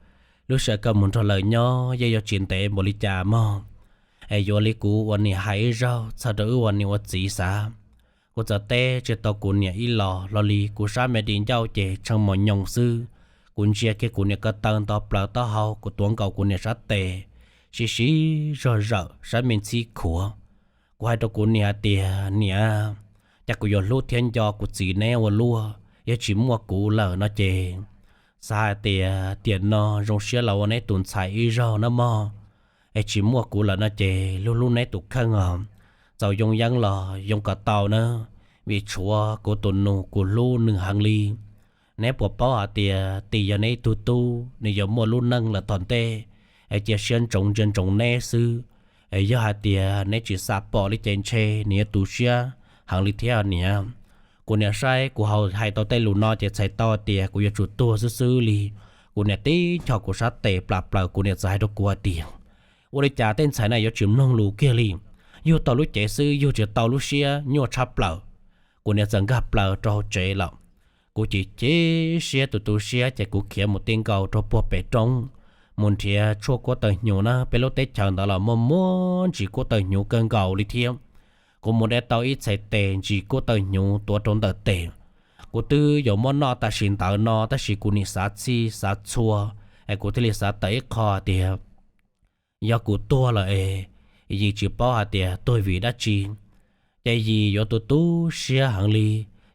lub sij hawm koj mus nrog lawv nyob yeej yuav tsis ntev npaum li cas mog. Es yuav li kuv ua niam hais ib zaug txhawm rau wb ua niam ua txiv xav. Kuv txawm teb tsis tau kuv niam ib los hlo li, kuv sab me di ncauj ces tshee mos nyoos xwb. Kuv ntsia kiag kuv niam ko taw nto plaws taub hau, kuv tuav nkaus kuv niam sab tes, sib sib zog zawm sab me ntxhib khuav. Kuv hais rau kuv niam hais tias, Niam, cas kuv yuav hlub thiab nco kuv txiv neb ua luaj, yog tsis muaj kuv lawm no ces xav hais tias tiam no zoo siab los ua neb tus ntxhais ib zaug na mog. Es tsis muaj kuv lawm no ces hlub hlub neb tus kheej os. Txaus yoo yeeb los yoo kom tau nawb, vim tshuav kuv tus nus kuv hlub nws heev li. Neb puas paub hais tias Tis yog neb ib tug tub, nws yuav muaj lub neej lawm tom ntej, es cia siab ntsoov ntsia ntsoov neb xwb. Es yog hais tias neb tsis xam pom li ces ntshe nws yuav tu siab heev li thiab niam. Kuv niam saib kuv hais tau tej lus no ces txhais tau tias kuv yuav tsum tuag xwb xwb li. Kuv niam tib nchos kuv sab tes plam plaws, kuv niam txawm hais rau kuv hais tias, Ua li cas tej ntxhais no yuav tsis mloog lus kiag li? Yug tau lub cev xwb yug tsis tau lub siab, nyuaj tshaj plaws. Kuv niam txawm nkag plaws rau hauv tsev lawm. Kuv chim chim siab tu tu siab ces kuv khiav mus ti nkaus rau puag pem roob, mus nrhiav tshuaj kuab taw hnyuv na. Peb lub teb chaws ntawd los muaj muaj ntsis kuab taw hnyuv kawg nkaus li thiab. Kuv mus de tau ib txhais tes ntsis kuab taw hnyuv tuav rau ntawm tes. Kuv twb yuav muab noj tam sim ntawd no tab sis kuv nim xav txhij xav txhua, es kuv thiaj li xav tawm ib qho tias, yog kuv tuag lawm es Yis tsis paub hais tias tuag vim dab tsi, ces Yis yuav tu tu siab heev li.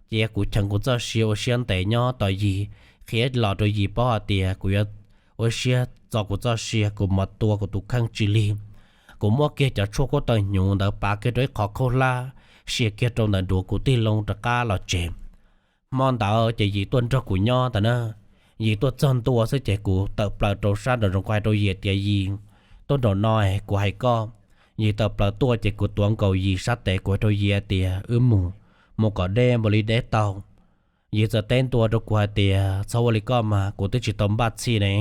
Ces yog kuv cheem kuv txoj sia ua siab ntev nyob tos Yis, qhia los rau Yis paub hais tias kuv yuav ua siab txo kuv txoj sia, kuv mam tua kuv tus kheej tsis lig. Kuv muab kiag cov tshuaj kuab taw hnyuv ntawd pav kiag rau ib qho khaub hlab, sia kiag rau ntawm duav kuv tig loo rov qab los tsev. Hmo ntawd ces Yis tuaj nrog kuv nyob ntag na. Yis tuaj txog ntua xwb ces kuv tawm plaws rau sab nraum zoov, kuv hais rau Yis tias, Yis, tuaj nraum no kuv hais koj. Yis tawm plaws tuaj ces kuv tuav nkaus Yis sab tes, kuv hais rau Yis tias, Wb mus, mus kom deb npaum li deb tau. Yis txawm teb ntua rau kuv hais tias, Txhob ua li koj mas, kuv twb tsis tau npaj txhij ne.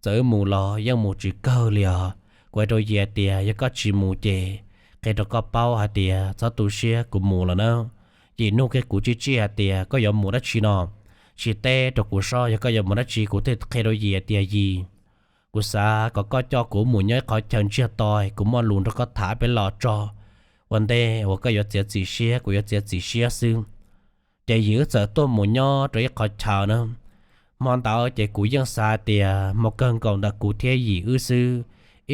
Txawm wb mus los yeej mus tsis kawg li os. Kuv hais rau Yis tias, Yog koj tsis mus ces qhia rau koj paub hais tias txhob tu siab, kuv mus lawm na. Yis nug kiag kuv tsij tsij hais tias, Koj yuav mus dab tsi no? Tsis teb rau kuv sob, yog koj yuav mus dab tsi kuv thiaj qhia rau Yis tias, Yis, kuv xav kom koj coj kuv mus nyob ib qhov chaw ntsiag to, kuv muaj lus nrog koj tham peb los tso. ua ntej uas koj yuav txiav txim siab kuv yuav txiav txim siab xwb. Ces Yim wb txawm tuaj mus nyob rau ib qhov chaw na. Hmo ntawd ces kuv yeej xav tias hmo kawg nkaus ntawm kuv thiab Yim wb xwb,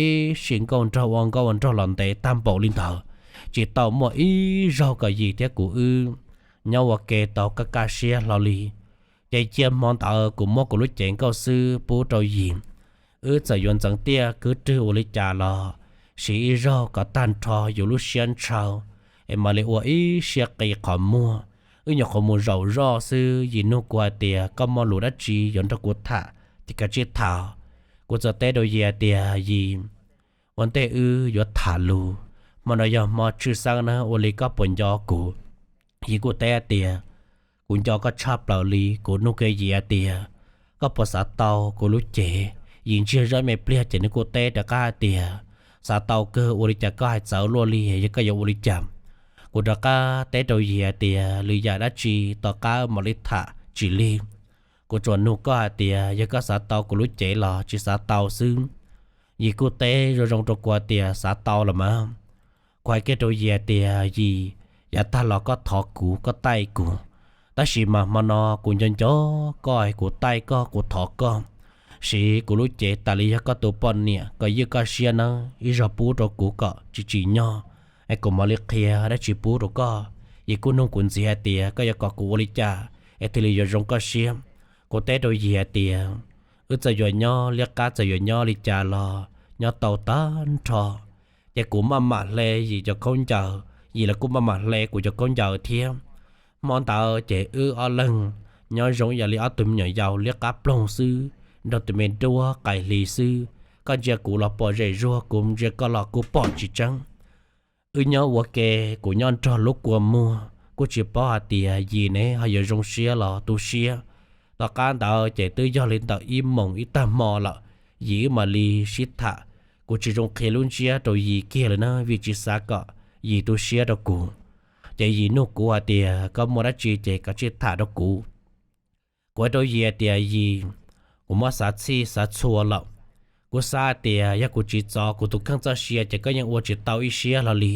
ib sim nkauj nraug ua nkauj ua nraug los ntev tag npaum li ntawd, tsis tau muaj ib zaug kom Yim thiab kuv wb nyob ua ke tau kaj kaj siab hlo li. Ces cia hmo ntawd kuv muab kuv lub cev nkauj xwb pub rau Yim. Wb txawm yuav ntxeev tiaj kwv rwg ua li cas los siv ib zaug kom tag nrho yus lub siab ntshaw, es mam li ua ib siab qis qhov muag. Wb nyuam qhuav mus zaum zoj xwb, Yim nug kuv hais tias koj muaj lus dab tsi yuav nrog kuv tham ces kav tsij tham. Kuv txawm teb rau Yim hais tias Yim, ua ntej wb yuav tham lus, hmo no yog hmo tshwj xeeb na, ua li koj puas nco kuv? Yim kuj teb hais tias kuv nco koj tshaj plaws li. Kuv nug kiag Yim hais tias koj puas xav tau kuv lub cev? Yim ntsiag zog me pliag ces nws kuj teb rov qab hais tias xav tau kawg, ua li cas koj hais txawv luaj li, yog koj yuav ua li cas? Kuv rov qab teb rau Yim hais tias lwm yam dab tsi tom qab mam li tham tsis lig. Kuv tsuas nug koj hais tias yog koj xav tau kuv lub cev los tsis xav tau xwb. Yim kuj teb zoo zoo rau kuv hais tias xav tau los mas. Kuv hais kiag rau Yim hais tias Yim, yav tag los koj thov kuv koj taij kuv, tab sis mas hmo no kuv nco nco koj, kuv taij koj kuv thov koj siv kuv lub cev tas li yog koj tus poj niam kom ywj koj siab nawb, ib zaug pub rau kuv kom tsis tsim nyog, es kuv mam li qhia dab tsi pub rau koj. Yim kuj nug kuv ntxiv hais tias koj yuav kom kuv ua li cas es thiaj li yuav zoo koj siab? Kuv teb rau Yim hais tias wb txawm yuav nyob liab qab txawm yuav nyob li cas los nyob tau tag nrho. Ces kuv maj mam hle Yim cov khaub ncaws, Yim los kuj maj mam hle kuv cov khaub ncaws thiab. Hmo ntawd ces wb ob leeg nyob zoo ib yam li ob tug me nyuam yaus liab qab ploog xwb, nrog tus me duab qais hli xwb. Koj ntsia kuv los pom zem zuag, kuv ntsia koj los kuj pom tsis tseeb. Wb nyob ua ke, kuv nyob nrog lub kua muag kuj tsis paub hais tias Yim ne ho yuav zoo siab los tu siab. Tom qab ntawd ces twb yog li ntawm ib moos ib tag hmo lawm, Yim wb mam li sib tham. Kuv tsis zoo qhia lub ntsiab rau Yim kiag li na, vim tsis xav kom Yim tu siab rau kuv. Ces Yim nug kuv hais tias koj muaj dab tsi ces koj tsij tham rau kuv. Kuv hais rau Yim hais tias Yim, kuv muab xav txhij xav txhua lawm. Kuv xav hais tias yog kuv tsis txov kuv tus kheej txoj sia ces koj yeej ua tsis tau ib siab hlo li.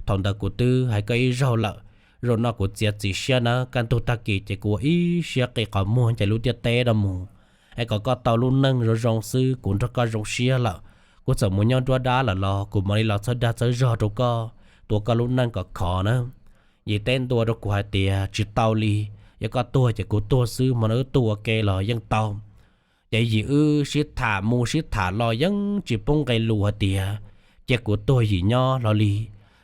Thaum ntawd kuv twb hais koj ib zaug lawm, zaum no kuv txiav txim siab nawb, kaj ntug tag kis ces kuv ua ib siab qi qhov muag ncaim lub ntiaj teb no mus, es kom koj tau lub neej zoo zoo xwb kuv nrog koj zoo siab lawm. Kuv txawm mus nyob nruab dab lawm los kuv mam li los txhawb dag txhawb zog rau koj, tuav koj lub neej kom khov na. Yim teb ntua rau kuv hais tias tsis tau li, yog koj tuag ces kuv tuag xwb, hmo no wb tuag ua ke los yeej tau. Ces Yim wb sib tham mus sib tham los yeej tsis poob nqe lus hais tias cia kuv tuag Yim nyob hlo li.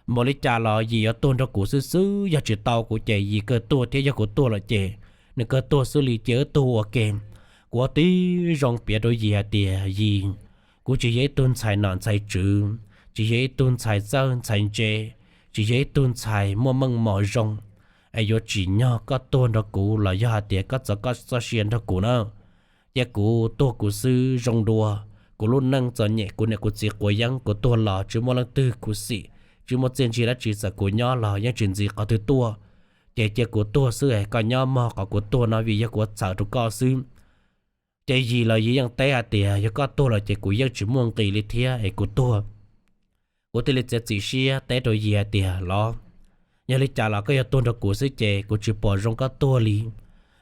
Npaum li cas los Yim yuav tuag nrog kuv xwb xwb, yog tsis tau kuv ces Yim kawg tuag thiab, yog kuv tuag lawm ces nws kawg tuag xwb li, cia wb tuag ua ke. Kuv ua tib zoo piav rau Yim hais tias Yim, kuv tsis yog ib tug ntxhais nom ntxhais tswv, tsis yog ib tug ntxhais txawj ntxhais ntse, tsis yog ib tug ntxhais muaj meej mom zoo, es yuav tsim nyog koj tuag nrog kuv los yog hais tias koj txov koj txoj sia nrog kuv na. Cia kuv tuag kuv xwb zoo dua. Kuv lub neej txom nyem, kuv niam kuv txiv quav yeeb, kuv tuag los tsis muaj leej twg khuv xim, tsis muaj txiaj ntsig dab tsi, txawm kuv nyob los yeej tsis ntxiv qhov twg tuaj. Ces cia kuv tuag xwb es koj nyob mog, qhov kuv tuag no vim yog kuv ua txhawm rau koj xwb. Ces Yim los Yim yeej teb hais tias yog koj tuag lawm ces kuv yeej tsis muaj nqis li thiab es kuv tuag. Kuv thiaj li txiav txim siab teb rau Yim hais tias los, yog li cas los koj yuav tuag nrog kuv xwb ces kuv tsis pom zoo koj tuag li,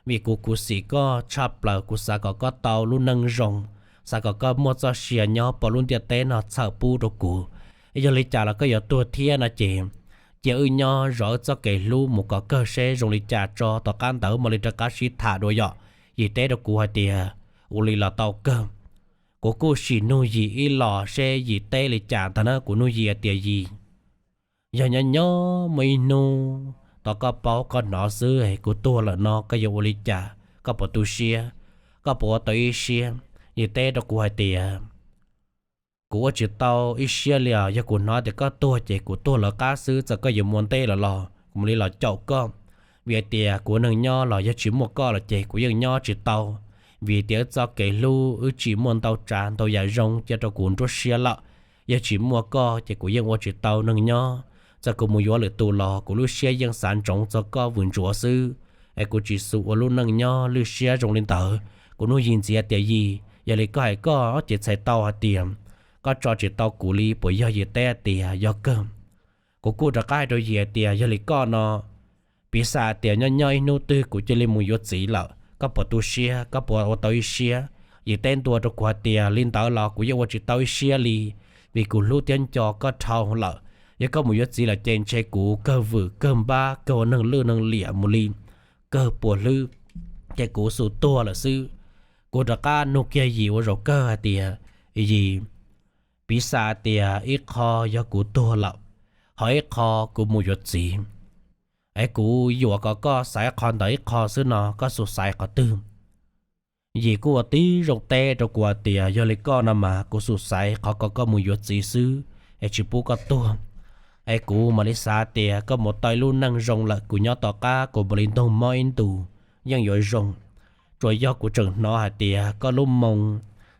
vim kuv khuv xim koj tshaj plaws, kuv xav kom koj tau lub neej zoo, xav kom koj muaj txoj sia nyob pom lub ntiaj teb no txhawm pub rau kuv. Yog li cas los koj yuav tuag thiab no ces cia wb nyob zov wb txoj kev hlub mus kom kawg seb zoo li cas tso, tom qab ntawd mam li rov qab sib tham dua yom. Yim teb rau kuv hais tias ua li los tau kawg. Kuv kuj sim nug Yim ib los seb Yim teb li cas ntag na. Kuv nug Yim hais tias Yim, yog nyob nyob muaj ib hnub tau koj paub koj hnov xwb kuv tuag lawm no koj yuav ua li cas, koj puas tu siab, koj puas ua tau ib siab? Yim teb rau kuv hais tias kuv ua tsis tau ib siab li os, yog kuv hnov tias koj tuag ces kuv tuag lawv qab xwb, txawm koj yuav mus ntej lawm los kuv mam li los caum koj. Vim hais tias kuv ua neeg nyob los yog tsis muaj koj lawm ces kuv yeej nyob tsis tau, vim tias wb txoj kev hlub wb tsim muaj ntau tsav ntau yam zoo cia rau kuv nruab siab lawm. Yog tsis muaj koj ces kuv yeej ua tsis tau neeg nyob, txawm kuv mus yuav lwm tus los kuv lub siab yeej xav ntsoov txog koj vwm ntsuav xwb, es kuv tsis xum ua lub neej nyob lwj siab zoo li ntawd. Kuv nug Yim ntxiv tias Yim, yog li koj hais koj ces txhais tau hais tias koj tso tsis tau kuv li puas yog? Yim teb tias yog kawg. Kuv kuj rov qab hais rau Yim hais tias, yog li koj no, piv xam tias nyob nyob ib hnub twg kuv cia li mus yuav txiv lawm, koj puas tu siab, koj puas ua tau ib siab? Yim teb ntua rau kuv hais tias, li ntawd los kuv yeej ua tsis tau ib siab li, vim kuv hlub thiab nco koj dhau lawm. Yog koj mus yuav txiv lawm ces ntshe kuv kawg vwm kawg npab kawg ua neeg lwj neeg liam mus li, kawg puas hlwb, ces kuv xum tuag lawm xwb. Kuv rov qab nug kiag Yim ua zaum kawg hais tias, Yim, piv xam tias ib qho yog kuv tuag lawm, ho ib qho kuv mus yuav txiv, es kuv yuam kom koj xaiv qhov ntawd ib qho xwb no, koj xum xaiv qhov twg? Yim kuj ua tib zoo teb rau kuv hais tias, yog li koj no mas kuv xum xaiv qhov kom koj mus yuav txiv xwb, es tsis pub koj tuag. Es kuv mam li xav tias koj mus tau ib lub neej zoo lawm, kuv nyob tom qab kuv mam li ntoog mob ib ntus yeej yuav zoo. Tsuas yog kuv tseem hnov hais tias koj lub moo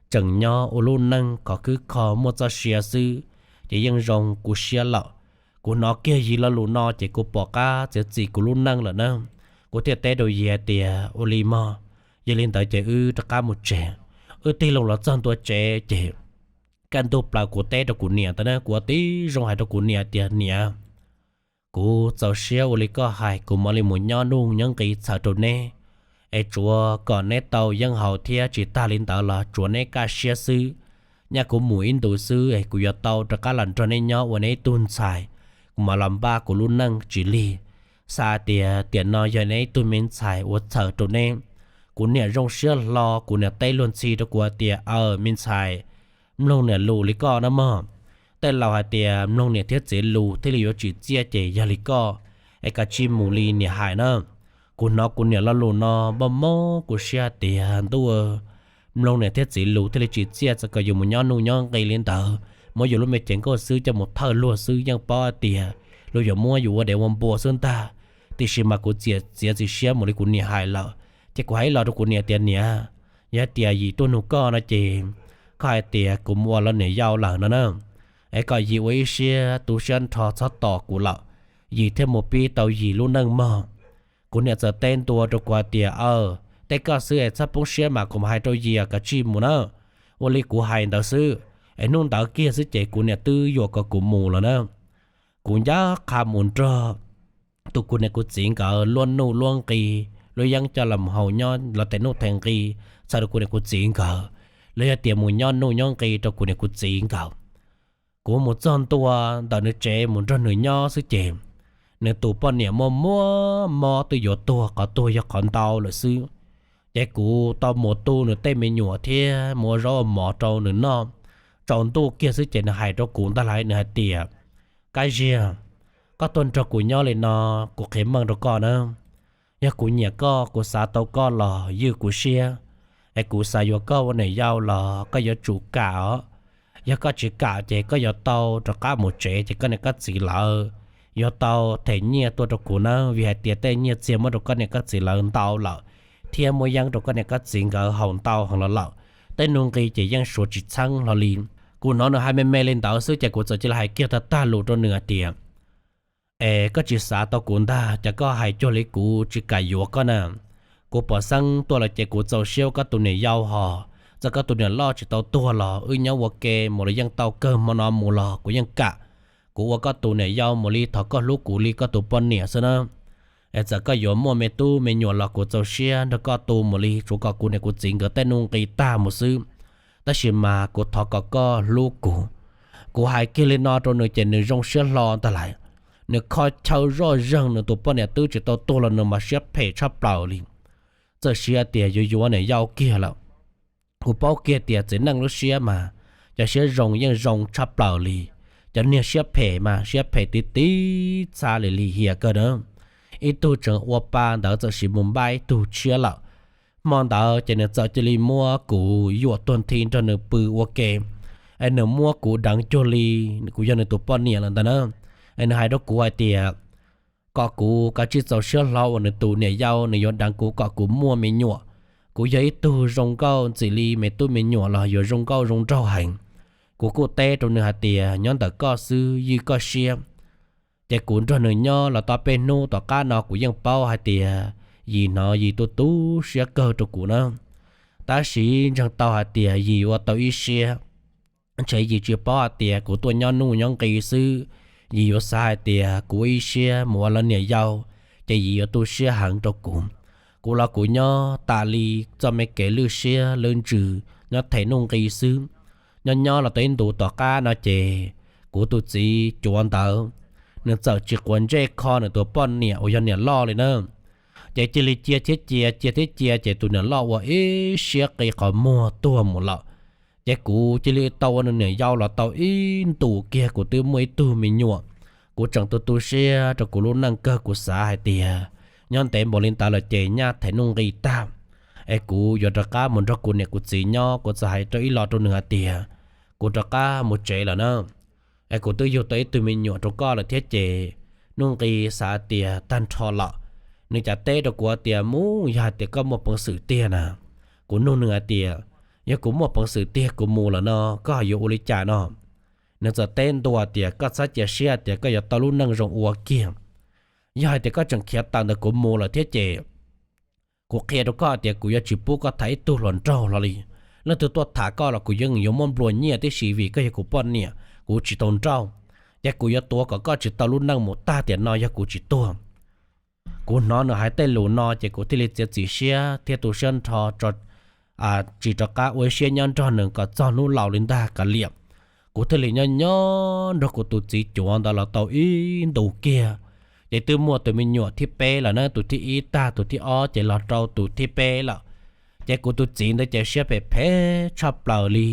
tseem nyob ua lub neej khov khwb kho muaj txoj sia xwb, ces yeej zoo kuv siab lawm. Kuv hnov kiag Yim lo lus no ces kuv pom qab txiav txim kuv lub neej lawm na. Kuv thiaj teb rau Yim hais tias, ua li mog, yog li ntawd ces wb rov qab mus tsev. Wb tig loo los txog ntua tsev ces kaj ntug plaws kuv teb rau kuv niam ntawd na, kuv ua tib zoo hais rau kuv niam tias, niam, kuv txaus siab ua li koj hais, kuv mam li mus nyob nuj nyob nqis txhawm rau neb, es tsuav kom neb tau yeeb haus thiab, tsis tag li ntawd los tsuav neb kaj siab xwb. Nyaj kuv mus ib ntus xwb es kuv yuav tau rov qab los nrog neb nyob ua neb ib tug ntxhais, kuv mam los npaj kuv lub neej tsis lig. Xav tias tiam no yog neb ib tug me ntxhais ua txhawm rau neb. Kuv niam zoo siab hlo, kuv niam teb luag ntxhi rau kuv hais tias, aw, me ntxhais, mloog niam lus li koj na mog. Tej laus hais tias mloog niam thiab txiv lus thiaj li yuav tsim txiaj, ces yog li koj, es kav tsij mus li niam hais na. Kuv hnov kuv niam lo lus no mob mob kuv siab hais tias, ntuj, mloog niam thiab txiv lus thiaj li tsim txiaj, txawm kom yus mus nyob nuj nyob nqis li ntawd, muab yus lub me cev nkauj xwb coj mus thawj luag xwb yeej paub hais tias luag yuav muab yus ua dev ua npua xwb ntag. Tiam sis mas kuv txiav txiav txim siab mus li kuv niam hais lawm, ces kuv hais ib los rau kuv niam tias, niam, yog hais tias Yim tuaj nug koj no ces koj hais tias kuv mus ua los niam yau lawm no na, es kom Yim ua ib siab tu siab nrho txhob tos kuv lawm, Yim thiaj mus pib tau Yim lub neej mog. Kuv niam txawm teb ntua rau kuv hais tias, aw, teb koj xwb es txhob poob siab mas, kuv mam hais rau Yim, kav tsij mus na. Ua li kuv hais ntawd xwb, es hnub ntawd kiag xwb ces kuv niam twb yuam kom kuv mus lawm na. Kuv ncaj qha mus nrog tus kuv niam kuv txiv nkawd luab nuj luab nqis, luab yeeb coj los haus nyob los them nuj them nqis txhawm rau kuv niam kuv txiv nkawd, los yog tias mus nyob nuj nyob nqis rau kuv niam kuv txiv nkawd. Kuv mus txog ntua ntawm nws tsev mus nrog nws nyob xwb ces nws tus poj niam muaj muaj mob twb yuav tuag, qhov tuag yog qhov ntau lawm xwb. Ces kuv tau mus tu nws tej me nyuam thiab mus ua zaub ua mov rau nws noj. Tsaus ntuj kiag xwb ces nws hais rau kuv ntag lauj, nws hais tias, Kab Ziag, koj tuaj nrog kuv nyob li no, kuv qhia meej rau koj na. Yog kuv nyiam koj, kuv xav tau koj los ywj kuv siab, es kuv xav yuav koj ua niam yau los koj yuav tsum kam os. Yog koj tsis kam ces koj yuav tau rov qab mus tsev, ces koj niam koj txiv lawv yuav tau them nyiaj tuaj rau kuv na, vim hais tias tej nyiaj txiag muab rau koj niam koj txiv lawv ntau lawm, thiab muab yeeb rau koj niam koj txiv nkawd haus ntau heev los lawm. Tej nuj nqis ces yeej suav tsis txheeb hlo li. Kuv hnov nws hais me me li ntawd xwb ces kuv txawm cia li hais kiag tag tag lus rau nws hais tias, Es koj tsis xav tau kuv ntag, cas koj hais cuag li kuv tsis kam yuav koj na. Kuv pom xeeb tuaj lawm ces kuv txaus siab ua koj tus niam yau hos, txawm koj tus niam loj tsis tau tuag los wb nyob ua ke mus los yeej tau, kawg hmo no mus los kuv yeej kam. Kuv ua koj tus niam yau mus li, thov koj hlub kuv li koj tus poj niam xwb na. Es txawm koj yuav muaj me tub me nyuam los kuv txaus siab nrog koj tu mus li, tsuav kom kuv niam kuv txiv nkawd tej nuj nqis tag mus xwb. Tab sis mas kuv thov kom koj hlub kuv. Kuv hais kiag li no rau nws ces nws zoo siab hlo ntag lauj. Nws kho chaw zoj zeeg, nws tus poj niam twb tsis tau tuag los nws mas siab phem tshaj plaws li. Txawm siab tias yuav yuav niam yau kiag lawm. Kuv paub kiag tias txiv neej lub siab mas, cov siab zoo yeej zoo tshaj plaws li. Cov niag siab phem mas siab phem tib tib txha li li hiam kawg na. Ib tug tseem ua pa ntawd txawm sis mus npaj ib tug tshiab lawm. Hmo ntawd ces nws txawm cia li muab kuv yuam tuag nthi nrog nws pw ua ke. Es nws muab kuv deev cuag li kuv yog nws tus poj niam lawm ntag na. Es nws hais rau kuv hais tias kom kuv kav tsij txaus siab hlo ua nws tus niam yau, nws yuav deev kuv kom kuv muaj me nyuam. Kuv yog ib tug zoo nkauj ntxim li me tub me nyuam los yuav zoo nkauj zoo nraug heev. Kuv kuj teb rau nws hais tias nyob ntawm koj xwb, ywj koj siab. Ces kuv nrog nws nyob los tau peb hnub tom qab no kuv yeej paub hais tias Yim hnov Yim tu tu siab kawg rau kuv na. Tab sis ntseeg tau hais tias Yim ua tau ib siab, ntshe Yim tsis paub hais tias kuv tuaj nyob nuj nyob nqi xwb, Yim yuav xav hais tias kuv ib siab mus ua lawv niam yau, ces Yim yuav tu siab heev rau kuv. Kuv los kuv nyob tas li txoj me kev lwj siab lwj ntsws nyob them nuj nqi xwb. Nyob nyob los tau ib ntus tom qab no ces kuv tus txiv cuav ntawd, nws txawm tsis quav ntsej kho nws tus poj niam uas yog niam loj li na. Ces cia li cia thiab cia, cia thiab cia, ces tus niam loj ua ib siab qi qhov muag tuag mus lawm. Ces kuv cia li tau ua nws niam yau los tau ib ntus kiag kuv twb muaj ib tug me nyuam. Kuv tseem tu tu siab rau kuv lub neej kawg, kuv xav hais tias nyob ntev npaum li ntawd lawm ces nyaj them nuj nqi tag, es kuv yuav rov qab mus nrog kuv niam kuv txiv nyob. Kuv txawm hais rau ib los rau nws hais tias kuv rov qab mus tsev lawm na, es kuv twb yug tau ib tug me nyuam rau koj lawm thiab ces nuj nqi xav tias tag nrho lawm. Nws cas teb rau kuv tias mus yog hais tias koj muaj peev xwm tiag na. Kuv nug nws hais tias yog kuv muaj peev xwm tiag kuv mus lawm no koj yuav ua li cas no? Nws txawm teb ntua tias koj txhob cia siab tias koj yuav tau lub neej zoo ua kiag. Yog hais tias koj tseem khiav tawm ntawm kuv mus lawm thiab ces kuv qhia rau koj tias kuv yuav tsis pub koj tham ib tug hluas nraug hlo li. Leej twg tuaj tham koj los kuv yeej yuav muab nplua nyiaj tib si vim koj yog kuv poj niam, kuv tsis tau nrauj. Ces kuv yuav tuav kom koj tsis tau lub neej mus tag tiam no yog kuv tsis tuag. Kuv hnov nws hais tej lus no ces kuv thiaj li txiav txim siab thiab tu siab nrho tso, tsis rov qab ua ib siab nyob nrog nws kom txog hnub laus li ntag kav liam. Kuv thiaj li nyob nyob nrog kuv tus txiv cuav ntawd los tau ib ntus kiag, ces twb muaj tus me nyuam thib peb lawm na, tus thib ib tag tus thib ob ces los rau tus thib peb lawm. Ces kuv tus txiv ntawd ces siab phem phem tshaj plaws li.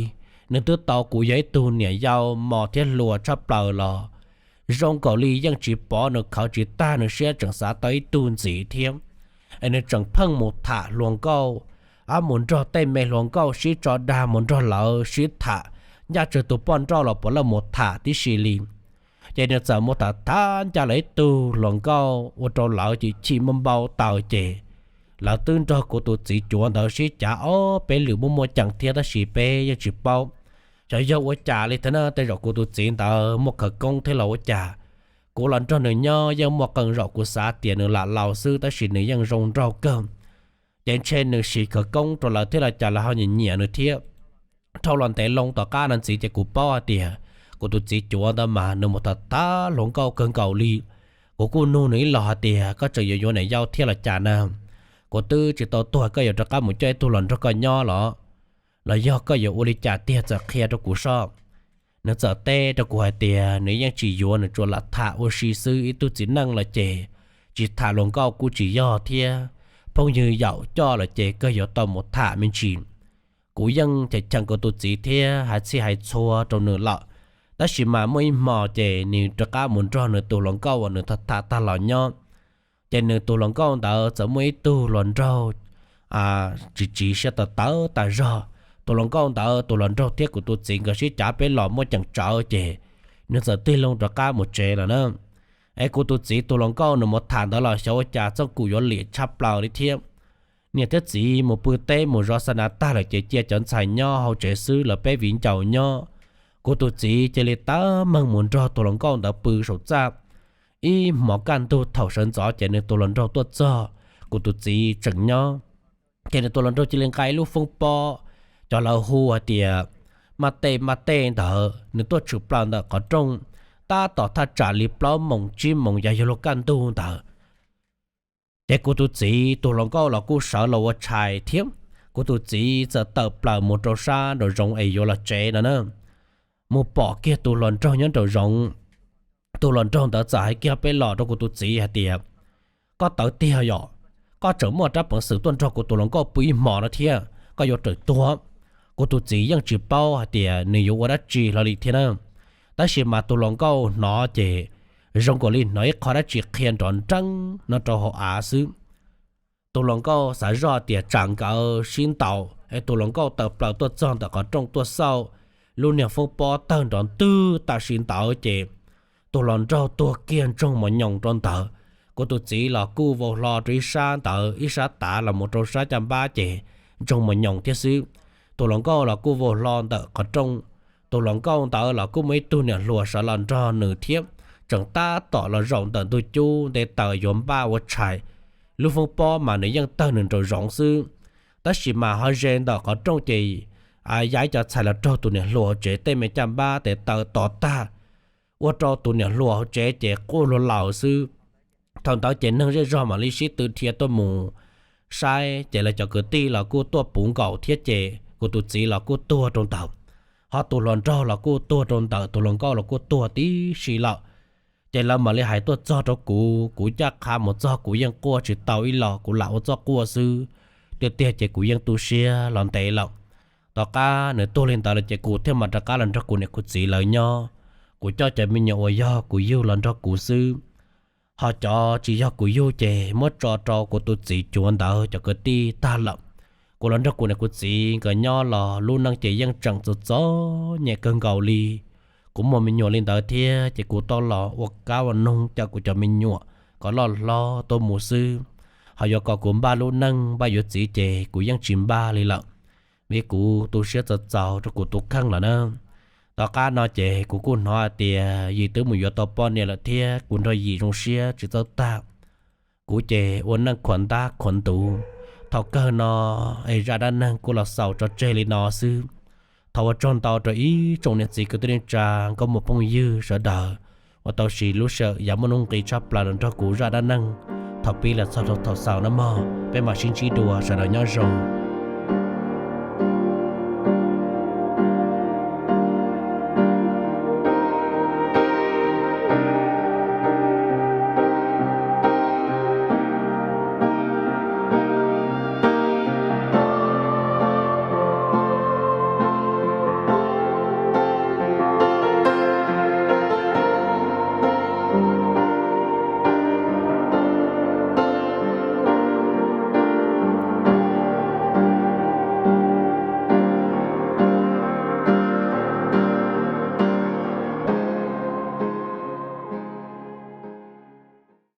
Nws twb tau kuv yog ib tug niam yau mos thiab hluas tshaj plaws los zoo nkaus li yeej tsis pov nws khawv tsis tag, nws siab tseem xav tau ib tug ntxiv thiab. Es nws tseem pheej mus tham hluas nkauj, mus nrog tej me hluas nkauj sib tso dag, mus nrog lawv sib tham, ncaj tsawg tus poj nrauj los puav leej mus tham tib si li. Ces nws txawm mus tham tham ncaj lawv ib tug hluas nkauj ua rau lawv chim chim muaj npau taws ces lawv twb nrog kuv tus txiv cuav ntawd sib cav ob peb lwm muaj muaj ceem thiab tab sis peb yeej tsis paub xyov yog ua cas li thiab na. Tej zaum kuv tus txiv ntawd muaj khawv koob thiab los ua cas, kuv los nrog nws nyob yeej muaj qee zaum kuv xav tias nws lam laus xwb tab sis nws yeej zoo nraug kawg. Ces ntshe nws siv khawv koob rau lawv thiab los cas lawv ho nyiam nyiam nws thiab. Dhau los ntev loo tom qab no ntxiv ces kuv paub hais tias kuv tus txiv cuav ntawd mas nws mus tham tham hluas nkauj kawg nkaus li. Kuv kuj nug nws ib los hais tias koj tseem yuav yuav niam yau thiab los cas na? Kuv twb tsis tau tuag koj yuav rov qab mus coj ib tug los nrog koj nyob los, los yog koj yuav ua li cas tiag txawm qhia rau kuv soj. Nws txawm teb rau kuv hais tias nws yeej tsis yuav, nws tsuas lam tham ua si xwb, ib tug txiv neej los ces tsis tham hluas nkauj kuj tsis yog thiab, phooj ywg yaum coj los ces kawg yuav tau mus tham me ntsis. Kuv yeej cheem cheem kuv tus txiv thiab hais txhij hais txhua rau nws lawm, tab sis mas muaj ib hmo ces nws rov qab mus nrog nws tus hluas nkauj uas nws tham tham tag los nyob. Ces nws tus hluas nkauj ntawd txawm muaj ib tug hluas nraug tsis tsiv siab tawv tawv tas zog. Tus hluas nkauj ntawd tus hluas nraug thiab kuv tus txiv nkawd sib cav peb los muaj ceem tsawv ces nws txawm tig loo rov qab mus tsev lawm na. Es kuv tus txiv tus hluas nkauj nws mus tham ntawd los xyov ua cas txooj kum yuav liam tshaj plaws li thiab. Niam thiab txiv mus pw teb mus zov xa nas tag lawm ces cia cov ntxhais nyob hauv tsev xwb, lawv peb viv ncaus nyob. Kuv tus txiv cia li tab meeg mus nrog tus hluas nkauj ntawd pw saum txaj. Ib hmos kaj ntug thaum sawv ntxov ces nws tus hluas nraug tuaj txog, kuv tus txiv tseem nyob. Ces nws tus hluas nraug cia li nqa ib lub foob pob, cov lawv hu hais tias maj tej maj tej ntawd, nws tuaj tshwm plaws ntawm qhov rooj, tab tom thaj tsam li plaub moos tsib moos yav yuav luag kaj ntug ntawd. Ces kuv tus txiv tus hluas nkauj los kuj sawv los ua tshais thiab, kuv tus txiv txawm tawm plaws mus rau sab nraum zoov es yuav los tsev no na. Mus pom kiag tus hluas nraug nyob nraum zoov, tus hluas nraug ntawd txawm hais kiag peb los rau kuv tus txiv hais tias, koj tawv tiag yom, koj tseem muaj rab peev xwm tuaj nrog kuv tus hluas nkauj pw ib hmo no thiab, koj yuav raws tuag. Kuv tus txiv yeej tsis paub hais tias nws yuav ua dab tsi hlo li thiab na. Tab sis mas tus hluas nkauj hnov ces zoo nkaus li hnov ib qho dab tsi qhia nrov nreeb no rau hauv av xwb. Tus hluas nkauj xav zoj tias tsam nkawd sib ntaus es tus hluas nkauj tawm plaws tuaj txog ntawm qhov rooj tuaj xauj, lub niag foob pob tawg nrov ntwg tam sim ntawd ces tus hluas nraug tuag kiag ntsoog mos nyoos rau ntawd. Kuv tus txiv los kuj vau hlo rau ib sab ntawd, ib sab tav los mus rau sab caj npab ces ntsoog mos nyoos thiab xwb. Tus hluas nkauj los kuj vau hlo ntawm qhov rooj. Tus hluas nkauj ntawd los kuj muaj ib tug niam hluas sawv los nrog nws thiab, tseem tab tom los zaum ntawm ntug cub nte taws yuav npaj ua tshais. Lub foob pob mas nws yeej tawg nws nraum zoov xwb, tab sis mas ho ze ntawm qhov rooj ces ya ib co txhais los raug tus niam hluas hauv tsev tej me caj npab tes taw tos tag. ua rau tus niam hluas hauv tsev ces quaj luag laus xwb. Thaum ntawd ces neeg zej zog mam li sib tw dhia tuaj mus saib, ces lawv cov kwv tij los kuj tuaj puv nkaus thiab, ces kuv tus txiv los kuj tuag rau ntawd, ho tus hluas nraug los kuj tuag rau ntawd, tus hluas nkauj los kuj tuag tib si lawm. Ces lawv mam li hais tuaj txog rau kuv, kuv ncaj qha mus txog kuv yeej quaj tsis tau ib los, kuv lam ua txoj quaj xwb. Tiag tiag ces kuv yeej tu siab los ntev lawm. Tom qab nws tuag li ntawd lawm ces kuv thiaj mam rov qab los nrog kuv niam kuv txiv lawv nyob. Kuv coj cov me nyuam uas yog kuv yug los nrog kuv xwb, ho cov tsis yog kuv yug ces muab tso rau kuv tus txiv cuav ntawd cov kwv tij tag lawm. Kuv los nrog kuv niam kuv txiv nkawd nyob los lub neej ces yeej tseem txom txom nyem kawg nkaus li. Kuv muaj me nyuam li ntawd thiab ces kuv tau los ua kab ua noog cawm kuv cov me nyuam kom loj hlob tuaj mus xwb. Ho yuav kom kuv npaj lub neej npaj yuav txiv ces kuv yeej tsis npaj li lawm, vim kuv tu siab txaus txaus rau kuv tus kheej lawm na. Tom qab no ces kuv kuj hnov hais tias Yim twb mus yuav tau poj niam lawm thiab kuv nrog Yim zoo siab tsis txawj tag. Kuv ces ua neej khuam ntab khuam ntuv. Thaum kawg no es zaj dab neeg kuj los xaus tso tseg li no xwb. Thov ua tsaug ntau rau ib tsoom niam txiv kwv tij neej tsa nkauj muam phooj ywg sawv daws uas tau siv lub sij hawm yav muaj nuj nqis tshaj plaws los nrog kuv zaj dab neeg thaum pib los txog thaum xaus no mog. Peb mam sib ntsib dua, sawv daws nyob zoo.